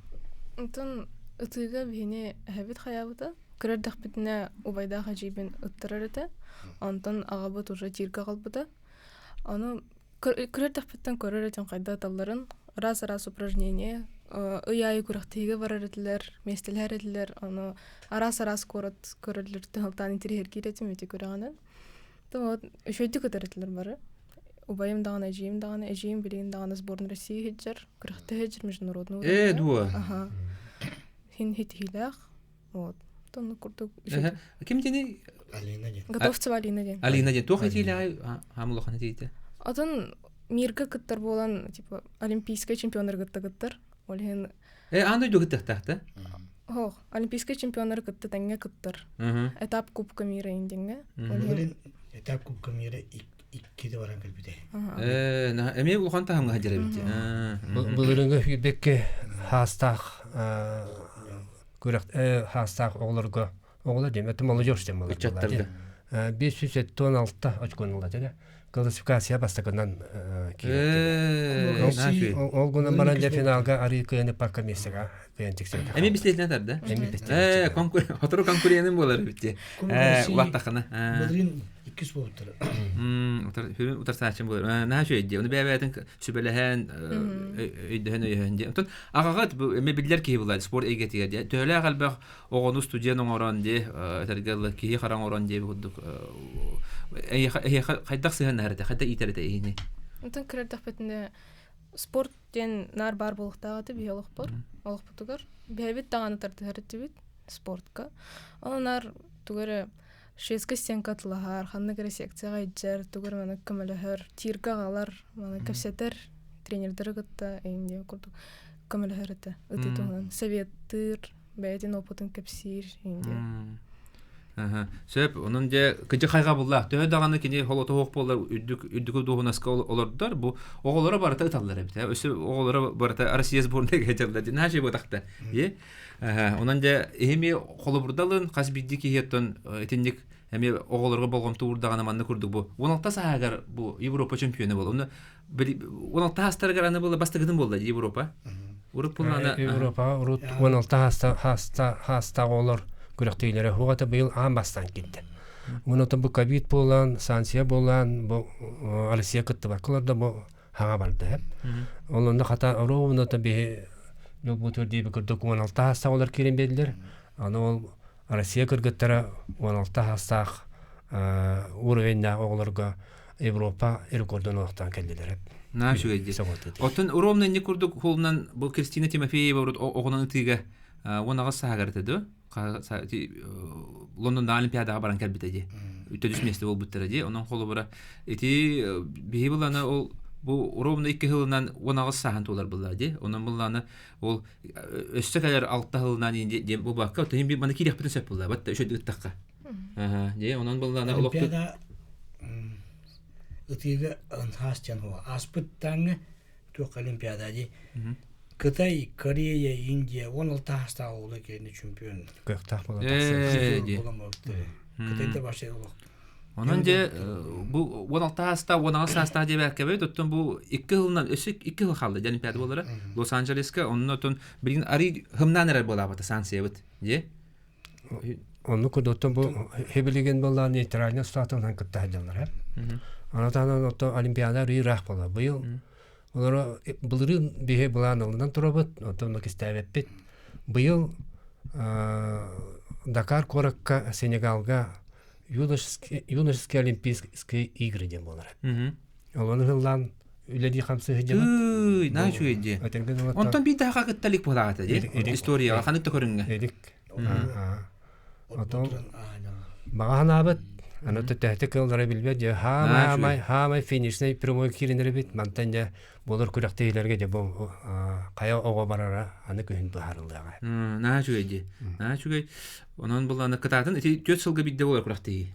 Онтон ытыыга биһини эһэбит хайаабыта. Кыра эрдэхпитинэ убайдаах эдьиийбин ыттарар этэ. Онтон аҕабыт уже тииргэ аҕалбыта. Ону Кыра эрдэхпиттэн көрөр этим хайда ыталларын, араас-араас упражнение, ый аайы күрэхтэһиигэ барар этилэр, миэстэлэһэр этилэр, ону араас-араас куорат көрөллөрүттэн сылтаан интириэһиргиир этим ити күрэҕинэн. То вот үчүгэйдик ытар этилэр бары. Убайым даҕаны, эдьиийим даҕаны, эдьиийим билигин даҕаны сборная России сылдьар, күрэхтэһэ сылдьар международный Ээ, дуо? Аха. Хин хитиһиилээх. Вот. Оннук курдук. Ким дени? Алина диэн. Готовцева Алина диэн. Алина диэн. Туох этиилээҕий хаам улахан этиитэ? Атын мирга кыттар буолан, типа, олимпийскай чемпионнар кытта кыттар. Ол иһин Э, аан дойду кыттыахтаах да? Ох, олимпийскай чемпионнары кытта тэҥҥэ кыттар. Этап Кубка мира диҥҥэ. Былырыын этап Кубка мира иккитэ баран кэлбитэ. Эмиэ улахан таһымҥа сылдьар эбит. Былырыыҥҥы сүүрбэккэ хаастаах күрэх хаастаах оҕолорго оҕолор диэн это молодежь диэн буолар. Ыччаттарга. 576 очкону ылла этэ. Классификация бастакынан киирбит. Ол гынан баран дьэ финалга арыы кыайаны парка миэстэҕэ кыайан тиксибэтэх. Эми бистиэтинэ тарда. Эми бистиэтинэ. Хотору конкуренын буолар эбит. Улаттахына. Былырыын иккис буолуттар. Хүрүн утарсааччым буолар. Наһаа үчүгэй дии. Ону бэйэ-бэйэтин сүбэлэһэн, өйдөһөн өйөһөн дии. Онтон аҕаҕыт эми биллэр киһи буолар спорт эйгэтигэр дии. Төһөлөөх элбэх оҕону студент оҥорон дии, этэргэ дылы киһи хара оҥорон диэбит курдук эһиэхэ хайдах сыһыаннаһар этэ, хайдах иитэр этэ эһини? Онтон кырардахпытына спорт диэн наар баар буолуохтаах этэ биһи олохпор, олохпутугар. Бэйэбит даҕаны тардыһар этибит спортка. Ол наар тугу эрэ шведскай стенка атылаһар, ханнык эрэ секцияҕа илдьэр, тугу эрэ маны көмөлөһөр, тииргэ аҕалар, маны кэпсэтэр тренердары кытта диэн курдук көмөлөһөр этэ. Ытыы туһунан советтыыр, бэйэтин опытын кэпсиир диэн. Сөп, онон дьэ кыдьы хайҕабыллаах. Төһө даҕаны кини холотоһуох буоллар үрдүк үрдүкү дуоһунаска олордор, бу оҕолоро барыта ыталлар эбит. Өссө оҕолоро барыта Россия сборнайга кэлэллэр. Наһаа буотахта. Онон дьэ эһими холобурдалын хас биирдии киһи оттон итинник эмиэ оҕолорго болҕомто уурдаҕына манна курдук бу 16 сааһыгар бу Европа чемпиона буол. Онно 16 саастарыгар аны буолла бастакытын буолла Европа. Урут буллана Европаҕа урут 16 хаста хаста оҕолор күрэхтэһиилэрэ хуҕата быйыл аан бастаан киирдэ. Уонна бу ковид буолан, санкция буолан, бу Россия кыттыбакка олордо бу хаҥа барда. Ол онно хата ровно биһи бу диэби курдук 16 хаста оҕолор киирэн биэрдилэр. Аны ол Россия кыргыттара 16 хастаах уровеннаах оҕолорго Европа рекордун олохтоон кэллилэр. Наа үчүгэй дии. Оттон ровно инник курдук холунан бу Кристина Тимофеева урут оҕонон ытыыга 18 сааһыгар этэ дуо? Лондонда Олимпиадаҕа баран кэлбитэ дии. Үтөдүс миэстэ буолбуттара дии. Онон холобура ити биһи булана ол бу ровно икки сылынан 18 сааһын туолар булла дии. Онон булланы ол өссө кэлэр алта сылынан диэн буолбакка, отон би маны киириэхпитин сөп булла. Батта үчүгэй ыттахха. Дьэ, онон буллана олохту Олимпиада ытыыга хаас диэн ааспыт тааҥҥа туох Олимпиада дии Кытай, Корея, Индия 16 хаастаах оҕолор кэлин чемпион Кыахтаах буолан тахсар. Кытайда вообще олох. Онон дьэ бу 16 саастаах, 18 саастаах диэбэккэбит, оттон бу икки сылынан өссө икки сыл хаалла дьэ Олимпиада буолара. Лос-Анджелеска онно оттон билигин арый хымнаан эрэр буолаабата санкциябыт дьэ. Оннук курдук бу хебилигин буоллаан нейтральный статуһунан кытта сылдьаллар. Аны таһынан отто Олимпиада арый ыраах буолла. Быйыл олоро былырыын биһи былаан ылынан турабыт, оттон кистээбэппит. Быйыл Дакар куоракка Сенегалга юношеские олимпийские игры диэн буолар. Олону ыллаан үлэлии хамсыы сылдьабыт. Ый, наһаа үчүгэй дии. Онтон биир даха кытта илик буолаҕата дии. Историяҕа ханнык да көрүҥҥэ. Илик. Отон баҕа санаабыт аны төһөтө кыаллара билбэт дьэ хаамай хаамай финишнэй прямой кииринэрбит мантан дьэ буолар күрэхтэһиилэргэ дьэ бу хайа оҕо барара аны күһүн быһаарыллыаҕа. Наһаа үчүгэй дии. Наһаа үчүгэй. Онон буллааны кытаатын ити түөрт сылга биирдэ буолар күрэхтэһии.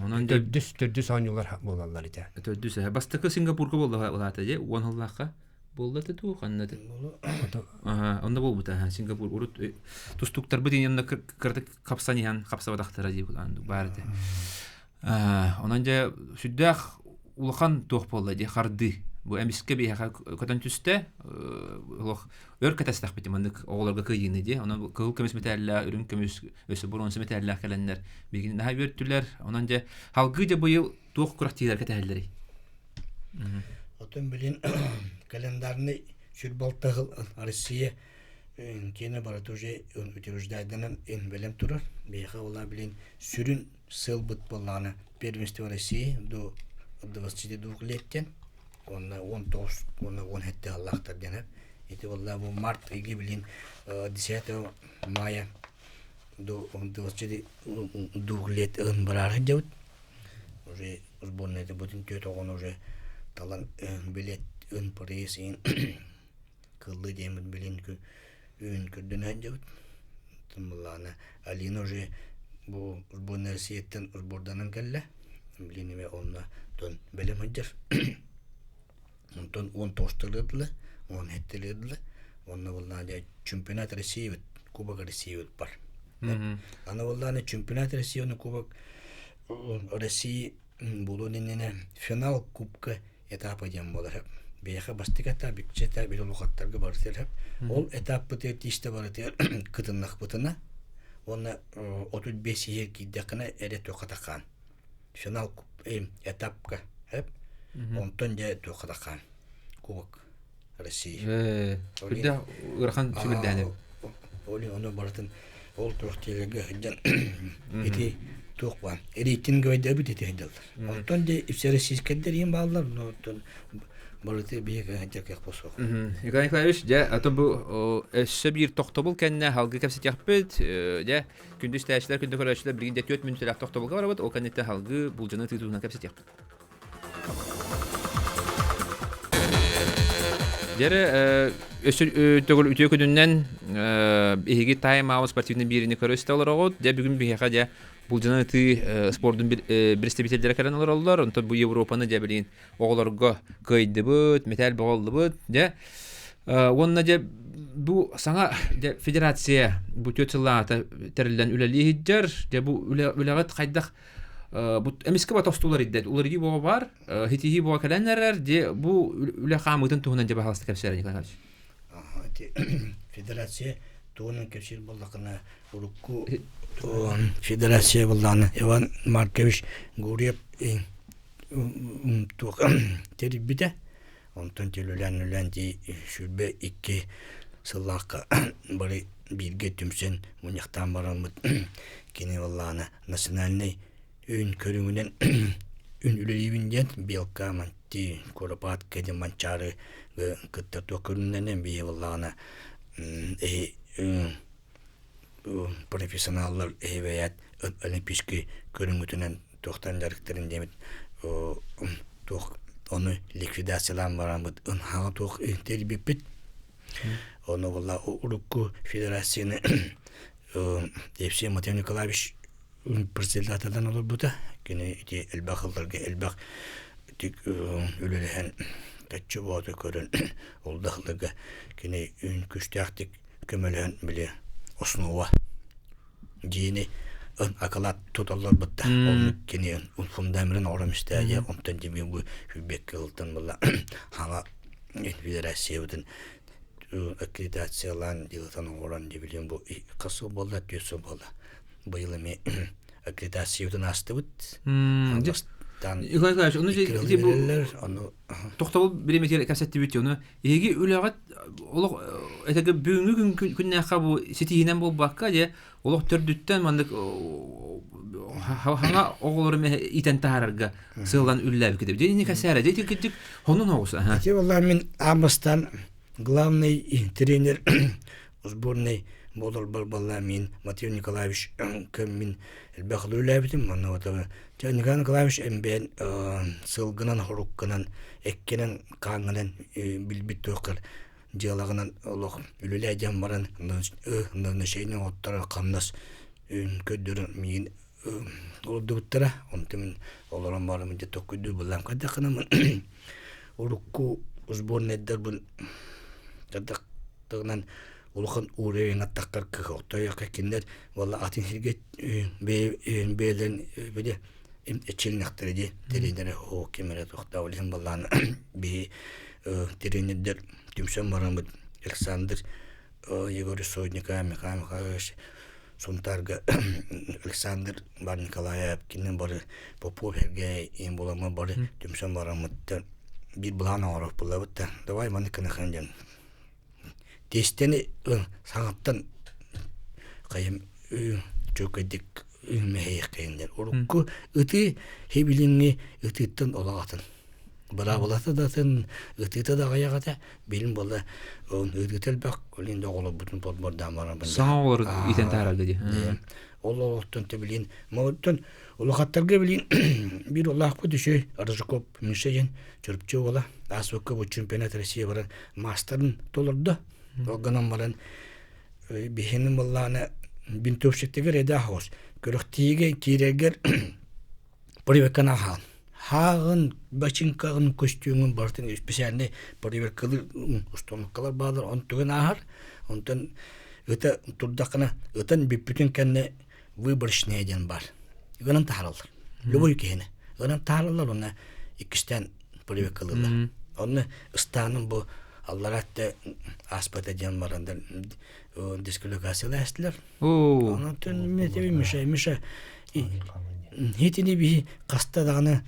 Онон төрдүс төрдүс оонньуулар буолаллар ити. Төрдүс бастакы Сингапурга буолла улаата дьэ уон сыллаахха буолла туу ханна онно буолбута Сингапур урут тустуктарбыт иннинэ кыратык хапсан иһэн хапсабатахтара дии баар этэ. Онон дьэ сүрдээх улахан туох буолла дии хардыы. Бу эмискэ биһиэхэ көтөн түстэ олох өр кэтэстэхпит маннык оҕолорго кыайыыны дии. Онон кыһыл көмүс мэтээллээх, үрүҥ көмүс, өссө боруонса мэтээллээх кэлэннэр биһигини наһаа үөртүлэр. Онон дьэ халгыы дьэ быйыл туох күрэхтиилэр кэтэһэллэрий? Оттон билин календарный сүрбалта сыл Россия киэнэ барыта уже утверждайданан бэлэм турар. Биһиэхэ ола билин сүрүн сыалбыт буоллаҕына первенство России до 22 леттен уонна 19 уонна 17 аллаахтар диэн ити буолла бу март ыйга билин 10 мая до 22 лет ын бараары дьабыт уже сборная бутун түөрт оҕону уже талан билет ын пресс ин кыллы диэммит билин үүн көрдөнө сылдьабыт. Оттон былаана Алина уже бу сборная Россияттан сборданан кэллэ. Билин эме онно тон бэлэм сылдьар. Онтон 19 дылы, 17 дылы, онно буллаана чемпионат России Кубок России бар. Аны буллаана чемпионат России оны Кубок России буолуон иннинэ финал кубка этапа диэн буолар. Биһиэхэ бастакы этап, иккис этап, били улахаттарга барытыгар Ол этаппытыгар тиистэ барытыгар кытыннахпытына уонна 35 иһэр киирдэххинэ эрэ туоххатахаан. Финал этапка онтон дьэ туоххатахаан Кубок России. Үрдэ ыарахан сүбүрдээнэ. Ол ону барытын ол туох тиэлэргэ сылдьан ити туох баар рейтинг өйдөбүт ити сылдьаллар. Онтон де всероссийскайдар иһин бааллар, но оттон барыты биһиги сылдьар кыах суох. Николай Николаевич, дьэ, ато бу өссө биир тохтобул кэннэ халгы кэпсэтиэхпит. Дьэ, күндү истээччилэр, күндү көрөөччүлэр, билигин дьэ 4 мүнүүтэлээх тохтобулга барабыт. Ол кэнниттэн халгы булдьаны тыытыытынан кэпсэтиэхпит. Дьэрэ, өссө төгүл үтүө күнүнэн биһиги тайм-аут спортивный биэриини көрө истэ олороҕут. Дьэ, бүгүн биһиэхэ дьэ булдьаны ытыы спордун представителлэрэ кэлэн олороллор. Онтон бу Европаны дьэ билигин оҕолорго кыайдыбыт, мэтээл боҕоллубут. Дьэ, уонна дьэ бу саҥа дьэ федерация бу түөрт сыллааҕыта тэриллэн үлэлии сылдьар. Дьэ бу үлэҕит хайдах бу эмискэ ба тостуулар иддет уларыйыы буола бар хитиһии буола кэлэн эрэр де бу үлэ хаамыытын туһунан дьэ баһаласта кэпсээр Николай Николаевич. Федерация туһунан кэпсиир буоллахына урукку федерация буоллаҕына Иван Маркович Гурьев туох тэрийбитэ. Онтон төлөлөөн-үлээн дии 22 сыллаахха бары бииргэ түмсэн мунньахтаан бараммыт кини буоллаҕына национальнай үн көрүҥүнэн үн үлэлиибин диэн белка манти куропатка диэн манчаары кытта туох көрүҥнэнэн биһи буоллаҕына эһи профессионаллар эһи бэйээт олимпийский көрүҥүтүнэн туохтан дьарыктарын диэмит туох ону ликвидациялаан бараммыт ынхаҕа туох тэрийбиппит ону буолла урукку федерацияны Евсей Матвей Николаевич председателдан олорбута кини ити элбэх ылларга элбэх үлэлэһэн таччы бооту көрөн ол да ылларга кини күстээхтик көмөлөһөн били основа дьиэни акылаат туталларбыт да оннук кини фундаментын оҥорон истээдьэ онтон дьиҥин бу сүүрбэккэ ылтан буолла хаҥа федерациябытын аккредитациялаан дьылытан оҥорон дьэ бу хас сыл буолла түөрт сыл буолла быйыл эмиэ аккредитациябытын аастыбыт Николай Николаевич, ону ити бу тохтобул бириэмэтигэр кэпсэттибит ону эһиги үлэҕит олох этэ бүгүҥҥү күннээххэ бу ситиһиинэн буолбакка дьэ олох төрдүттэн маннык хаҥа оҕолору иитэн таһаарарга сыаллан үлэлээбиккит дьэ ини кэсээрэ дьэ ити кырдьык хонун оҕус Ити валлаһ мин аан бастаан главный тренер сборной буоларбар балла мин Матвей Николаевич мин элбэх үлэлээбитим манна вот Николай Николаевич эмбээн сылгынан хорукканан эккинэн хааҥҥынан билбит туоххар дьыалаҕынан олох үлэлээ диэн баран назначение оттор хамнас көрдөрөн миигин олордубуттара онтон мин олорон баран дьэ токкуйдуур былаан көрдөххүнэ урукку сборнайдарбын тыгынан улахан уровень аттахтар кыһохтойохха кинилэр уолла атын сиргэ бэйэлэрин били эчилинэхтэрэ дии тренерэ оо ким эрэ туохтаа ол иһин баллаан биһи тренердэр түмсэн бараммыт Александр Егорович Сотников Михаил Михайлович Сунтаарга Александр Бар Николаев кинин бары Попов Сергей им буламмы бары түмсэн бараммыт биир былаан оҥорох буллабыт да давай маннык гыныхан диэн Тиэстэни саҥаттан хайым чөкөйдүк мэһэйиэххэйин диэн. Урукку ытыы хибилиҥҥи ытыыттан олох атын. Быраабылата да атын, ытыыта да аҕыйах этэ. Билин буолла ытыыта элбэх, ол иһин да оҕолорбутун подбордаан баран Саҥа оҕолору иитэн таһаарарга дии. Ол олохтон билин, оттон улахаттарга билин биир улаахпыт үчүгэй Рыжиков Миша диэн Чурапчы уола ааспыкка бу чемпионат России баран маастарын толордо. Ол гынан баран биһини быллааны Винтовщиктыгар эдэ аһаҕас. Күрэхтиигэ киирэргэр проверканы аһаан. Хааҕын, бачыҥкаҕын, көстүүмүн барытын специальный проверкалыыр установкалар бааллар. Онтугун ааһар. Онтон ыта турдаххына, ытан бүппүтүн кэннэ выборочная диэн баар. Ыгынан таһаараллар. Любой киһини. Ыгынан таһаараллар уонна иккистээн проверкалыыллар. Онно ыстааным бу аллараатта ааспата диэн баран дисквалификациялаастылар. Онон Миша, Миша, хитини биһи хаста даҕаны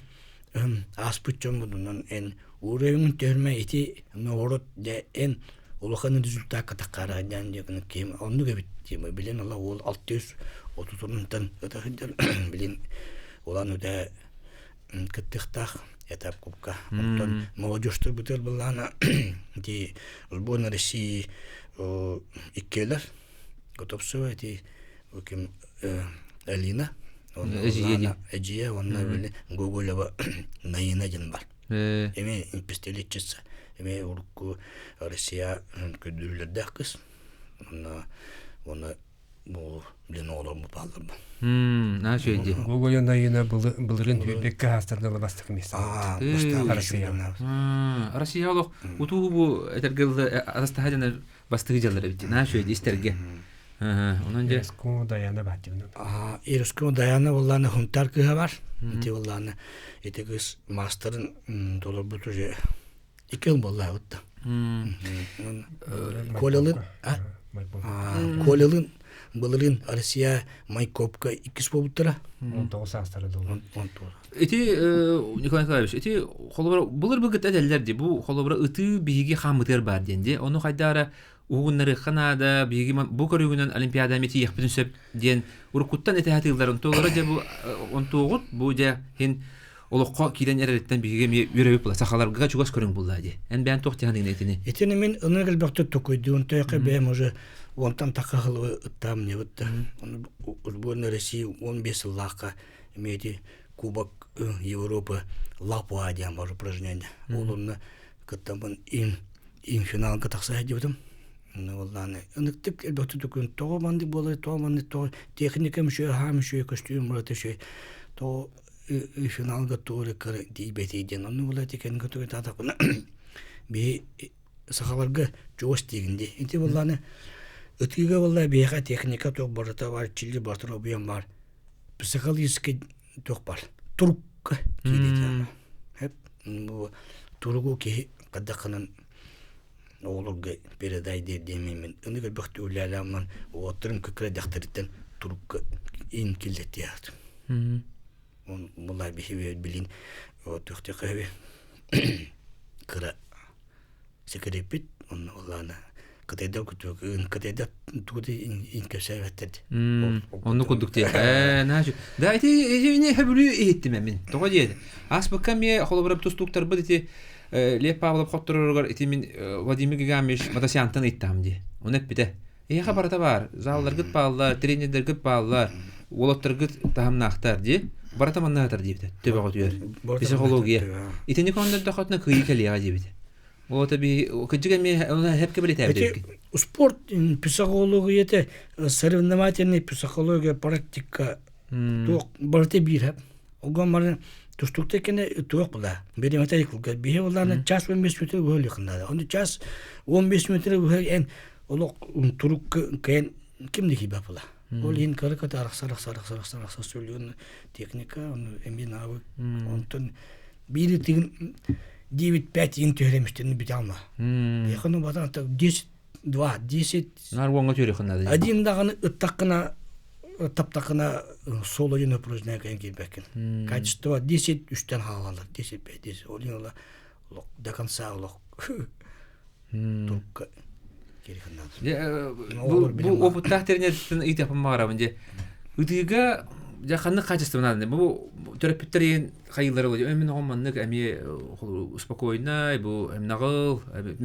ааспыт дьоммутунан эн уурайыҥын түһэрмэ ити наоборот дьэ эн улахан результакка таххара диэн диэн киһим оннук эбит диэм билин ала уол 630-тан ыта сылдьар билин улан үдэ кыттыахтаах этап кубка онтон молодежьтар бытыр былаана ити сборная России иккиэлэр Готовцева ити ким Алина Эдьиэ уонна били Гоголева Наина диэн бар эми пистолетчица эми урукку Россия көрдөрүүлэрдээх кыс уонна уонна бу билин оҕолорбут бааллар Мм, үчүгэй дии. Гоголя Наина былырын хүрбекке хаастарда бастакы место. Россия. Россия олох утуу бу этэргэ атастаһа дьонор бастыгы дьаллар эбит. Наа үчүгэй истэргэ. Онон дьэ Ирско Даяна бааттыбын. Ирско Даяна буллааны хунтар кыһа бар. Ити буллааны ити кыз мастерын толорбут уже икки ыл буоллаабытта. Колялын Колялын былырын Россия Майкопка иккис буолбуттара. 19 саастара долу. Ити Николай Николаевич, ити холобура былыр былгыт этэллэр ди бу холобура ытыы биһиги хааммытыгар баар диэн ди. Ону хайдаара уһугуннарыахха наада, биһиги бу көрүгүнэн олимпиаданы тиийиэхпитин сөп диэн уруккуттан этэ сатыыллар. Онтуолара дьэ бу онтуоҕут бу дьэ хин олоххо киирэн эрэриттэн биһиги эмиэ үөрэбит була сахаларга чугас көрүҥ булла ди. Эн бэйэн туох тиһаныгын итини? Итини мин ынырык элбэхтик токуйдуун төйөкө бэйэм уже уонтан тахха хылы ыттаам небит да. Сборная России 15 сыллаахха эмиэ ити Кубок Европы Лапуа диэн бар упражнение. Ол онно кыттаммын им им финалга тахса сылдьыбытым. Уоллааны ыныктык элбэхтик токуйун тоҕо маннык буолар, тоҕо маннык тоҕо техникам үчүгэй, хаам үчүгэй, көстүүм барыта үчүгэй. Тоҕо финалга тугу эрэ кыра тиийбэтий диэн онно була ити кэнники тугу биһи сахаларга чугас диигин дии ити буоллааны ытыыга буолла биһиэхэ техника туох барыта бар чили барыта объем бар психологический туох бар турукка киирии бу туругу киһи хайдаххынан оҕолорго передай диир диэммин аны көрбөхтүү үлээлээммин уолаттарым кыккыра дьахтарыттан турукка ин киллэртиэхт он булай биһи билин туохтуохха кыра секреппит онно улаана кытайдар кытайдар тугу инкэсээбэттэр Онну курдук диэ. Ээ, Да ити ити хөбүлүү иһиттим мин. Тоҕо диэ. Аспыкка эмиэ холобура тустууктарбыт ити Лев Павлов хоттороругар ити мин Владимир Гигамович Матасянтан ыйыттаҕым дии. Ону эппитэ. Эһиэхэ барыта баар. Залларгыт бааллар, тренердэргит бааллар, уолаттаргыт таһымнаахтар дии. Барыта манна сытар диэбитэ. Төбөҕүтүгэр. Психология. Итини коннордохотуна кыайыы кэлиэҕэ диэбитэ. Ол би кыдьык эмиэ хепке билетээбит. Спорт психологията, соревновательная психология, практика туох барыта биир. Огон бары тустукта кene туох була. Беремете кылга биһи булларына час 15 метр бөһөлү кындада. Оны час 15 метр бөһө эн олох турук кэн ким дики бапыла. Ол иһин кыры кыта арахсар арахсар арахсар арахсар арахсар сөйлүүн техника оны эми навык. Онтон бири тигин 9-5 ин түһэремиштин бите алма. Яхыны батан 10 2 10 Нар уоҥҥа түөрөхүн Один даҕаны ыттаххына таптаххына соло диэн упражнение кэлэн киирбэккин. Качество 10 үстэн хаалалар 10 5 10 ол иһин олох до конца олох турукка Бу бу опыттаах тренерден ыйытыахпын баҕарабын дьэ. Ытыыга дьэ ханнык качество нааданы бу төрөппүттэр иһин хайыылара буолуо мин оҕом маннык эмиэ спокойнай бу наҕыл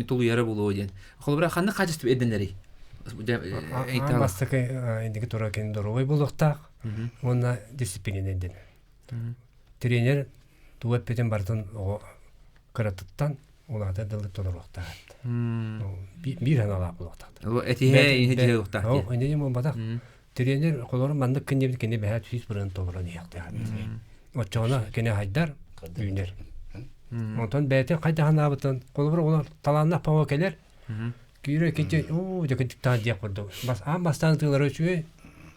тулуйара буолуо диэн холобура ханнык качество ирдэнэрий Бастакы инники тура кини доруобай буолуохтаах уонна дисциплина ирдэнэр. Тренер тугу эппитин барытын оҕо кыратыттан улаата дылы толоруохтаах. Биир санаалаах буолуохтаах. Этиһэ инһэ дьиэ буолуохтаах. Инньэ буолбатах. Тренер холору маннык кини кини бэһэ 100% толорон иһиэхтээх эбит. Оччоҕуна кини хайдар, үүнэр. Онтон бэйэтин хайдах анаабытын, холобур олор талааннаах паҕа кэлэр, киирэ кити уу дьэкитиктаан диэх курдук. Бас аан бастаан тыылара үчүгэй,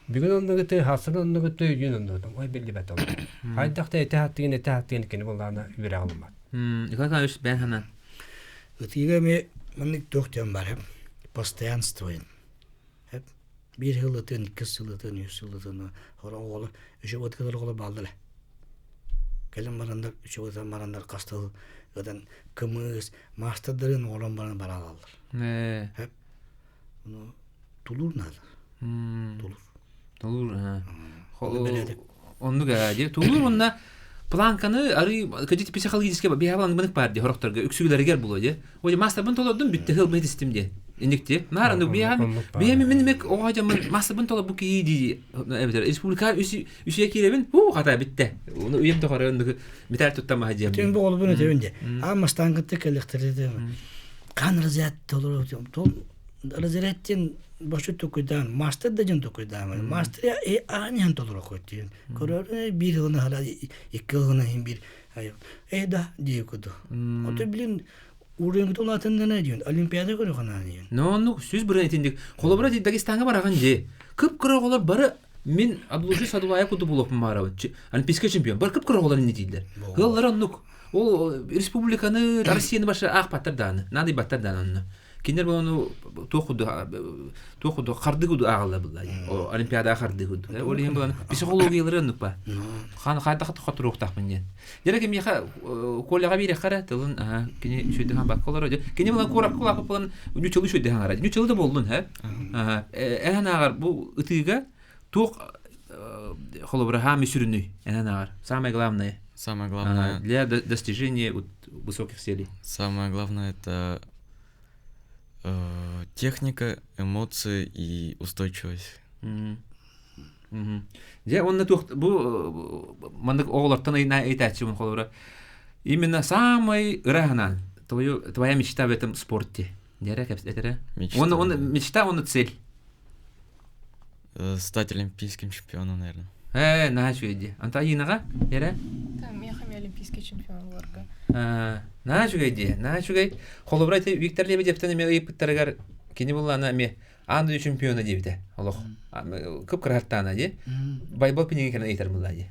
бүгүн оннугуты, хасын оннугуты, үйүн оннугуту. Ой биллибэт ол. Хайдах да этэ хаттыгын, этэ хаттыгын кини буллаана үөрэх ылыммат. Николай Николаевич бэйэн ханан? Ытыыга эмиэ маннык туох диэн бар постоянство Биир сыл ытыан, икки сыл ытыан, үс сыл ытыан оҕолор үчүгэй ытыгар оҕолор бааллар ээ. Кэлин бараннар үчүгэй ытан бараннар хас да сыл ытан кымыс, маастардарын оҥорон баран бараалаллар. Ээ. Ону тулуур наада. Тулуур. Тулуур Оннук ээ дии. Тулуур уонна планканы арыы кредит психологический биһабалан бынык баар дии хорохторго үксүлэригэр булуо дии. Ой маастарбын толордум бүттэ хыл быһыт истим дии. Иникти. Наар аны биһам биһам мин мек оҕо дьаммын маастарбын толор бу кии дии эбэтэр республика үсүө киирэбин хуу хата бүттэ. Уну үйэм тохоры оннук металл туттамаһа диэм. Тин бу олбун этебин де. А мастан кытта келлектерде кан разряд толору тол разрядтен башы токуйдаан мастер да дьон токуйдаан мастер э аан толору хоттиин көрөр биир ылына хала икки ылына хин биир э да дии куду ото билин уровень улаатыннана диэн олимпиада көрө ханаан диэн но оннук сүз бырын итинник холобура Дагестаҥҥа бараҕын дии кып-кыра оҕолор бары мин Абдулжи Садулаев курдук буолуохпун баарабын олимпийский чемпион бары кып-кыра оҕолор инни дииллэр ыаллара оннук ол республиканы Россияны башы аахпаттар дааны наадыйбаттар дааны онно Кинилэр ону туох курдук туох курдук хардыы курдук ааҕаллар булла олимпиадаҕа хардыы курдук. Ол иһин булан психологиялары оннук ба. Хан хайдах хотуруохтаахпын диэн. Дьэрэ кимиэхэ Коляҕа биэрэххэ эрэ тылын кини үчүгэйдик бакка олорор. Кини булан куоракка улааппыт булан ньуччалыы үчүгэйдик хаҥара. Ньуччалыы да буоллун һэ. Эн анааҕар бу ытыыга туох холобура хаамый сүрүнүй эн анааҕар самое главное Самое главное для достижения высоких целей. Самое главное это э, техника, эмоции и устойчивость. Дьэ уонна туох бу маннык оҕолортон ыйытааччыбын холобура именно самый ыраһынан твою твоя мечта в этом спорте Дьэрэ кэпсэтэрэ. Мечта. Он мечта, он цель. Стать олимпийским чемпионом, наверное. Э, наһаа үчүгэй дии. Anta Айыынаҕа, эрэ? Миэхэ эмиэ олимпийский чемпион буоларга. Наһаа үчүгэй дии, наһаа үчүгэй. Холобура, ити Виктор Лебедевтэн эмиэ ыйыппыттарыгар кини буллаана эмиэ аан дойду чемпиона диэбитэ. Олох кып-кыраһартаана дии. Байбал пинигин кэлэн ыйытар буллаа дии.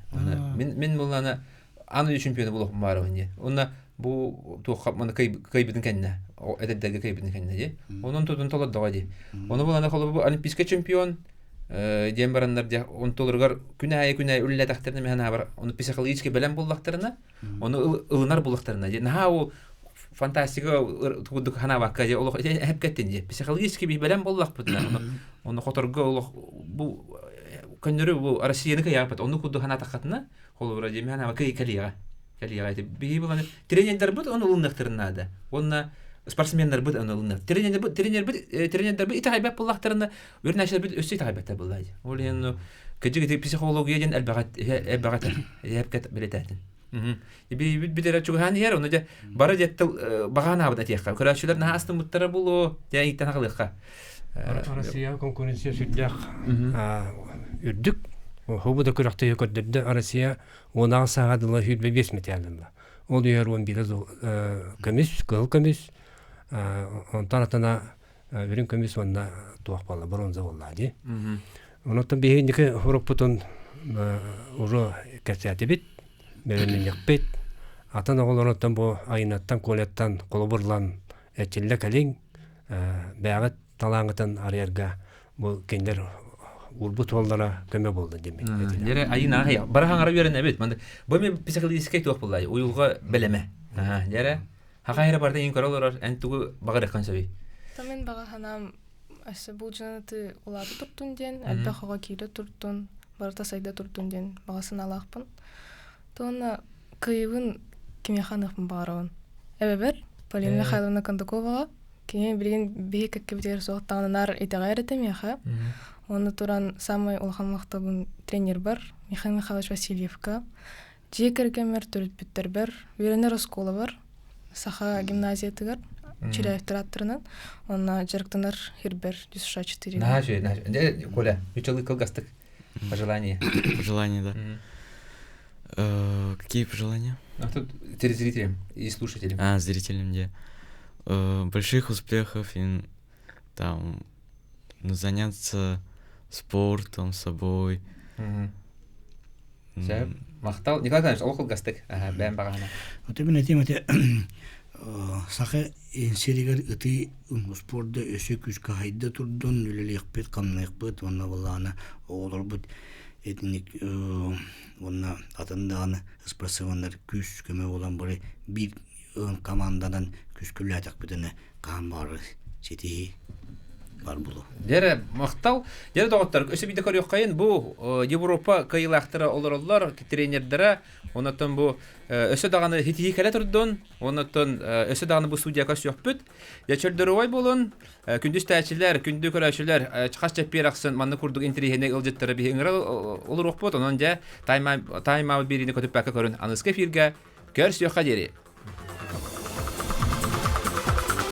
Мин мин буллаана аан дойду чемпиона буолуохпун баарабын дии. Уонна бу туохха маны кыайбытын кэннэ, эдэрдэргэ кыайбытын кэннэ дии. Онон тутун толордоҕо дии. Ону булана холобур бу олимпийскай чемпион диэн бараннар дьэ онтуларыгар күн аайы күн аайы үлэлээтэхтэринэ мин санаабар ону психологически бэлэм буллахтарына ону ылынар буллахтарына дии наһаа ол фантастика курдук санаабакка дьэ олох эһэпкэттин дии психологически бэлэм буоллахпытына ону ону хоторго олох бу көннөрү бу Россияны кыайааппыт ону курдук санаатаххытына Холобура дьиэ анаба кэлиэҕэ. Кэлиэҕэ ити биһи буланы тренердарбыт ону ылыныахтарын наада. Уонна спортсменнарбыт ону ылыныах. Тренербит тренербит тренердарбыт итэҕэйбэт буоллахтарына, үөрэнээччилэрбит өссө итэҕэйбэттэр буоллаа дии. Ол иһин кыдьык ити психология диэн элбэҕэ элбэҕэ этэр. Эһэпкэ билэтээтин. Бибит бит эрэ чугаһаан иһэр, ону дьэ бары дьэ тыл баҕаан аабыт этиэххэ. Көрөөччүлэр наһаа астыммыттара буолуо, дьэ иттэн аҕалыахха. Россия конкуренция сүрдээх үрдүк. Хобу да күрэхтэһии көрдөрдө Россия уонаҕа сааҕа дылы 25 мэтээллэннэ. Ол иһэр 11 көмүс, кыһыл көмүс, онтон атына үрүҥ көмүс уонна туох буолла, бронза буолла дии. Онон биһиги урукпутун уже кэпсээтибит, бэлэмнэниэхпит. Атын оҕолорунтан бу Айнаттан, Коляттан холобурлан эрчиллэ кэлиҥ, бэйэҕит талааҥҥытын арыйарга бу кинилэр уурбут уоллара көмө буолла диэммин этилэр. Дьэрэ айын аһай бара хаҥара үөрэнэбит. Маннык бу эми психологическай туох буллай уйулҕа бэлэмэ. Аха дьэрэ хахайра барда иин көрө олорор эн тугу баҕарыаххын сөбүй? Та мин баҕа санаам өссө булдьанаты улаата туртун диэн, элбэх оҕо киирэ туртун, барыта сайда туртун диэн баҕа санаалаахпын. Туонна кыайыбын кимиэхэ аныахпын баҕарабын. Эбэбэр Полина Михайловна Кондаковаҕа кини билигин биһи кэккэбитигэр суохтаҕына наар итэҕэйэр этэ миэхэ. Уонна туран самай улахан махталбын тренербэр Михаил Михайлович Васильевка, дьиэ кэргэммэр төрөппүттэрбэр, үөрэнэр оскуолабар, Саха гимназиятыгар. Чиряевтар аттарынан. Онна дьарыктанар хирбер США 4. Наһаа үчүгэй, наһаа үчүгэй. Дьэ, Коля, үчүгэй кылгастык пожелание. Пожелания, да. Какие пожелания? А тут зрителям и слушателям. А, зрителям, где? Больших успехов им там заняться спортом, собой. Сөп. Махтал. Николай Николаевич, ол кылгастык. Бэйэм баҕаһына. Аты мин этим ати саха сиригэр ытыы спорда өссө күүскэ хайда турдун, үлэлиэхпит, хамныахпыт уонна былаана оҕолорбут этник уонна атын даҕаны спортсменнар күүс көмө буолан бары биир команданан күскүлээтэхпитинэ хаһан баҕарар ситиһии бар булу. Дьэрэ, махтал. Дьэрэ доҕоттор, өссө биирдэ көрүөххэйин бу Европа кыайыылаахтара олороллор, тренердэрэ, оннуттан бу өссө даҕаны ситиһии кэлэ турдун, оннуттан өссө даҕаны бу судьяка сүөхпүт. Дьэ, чөлдөрүой буолун, күндү истээччилэр, күндү көрөөччүлэр, хас чэппиэр ахсын маннык курдук интэриэһинэй ыалдьыттары биһи ыҥыра олоруохпут, онон дьэ, тайм-аут биэриини көтүппэккэ көрүн, аныгыскы эфиргэ көрсүөххэ диэри.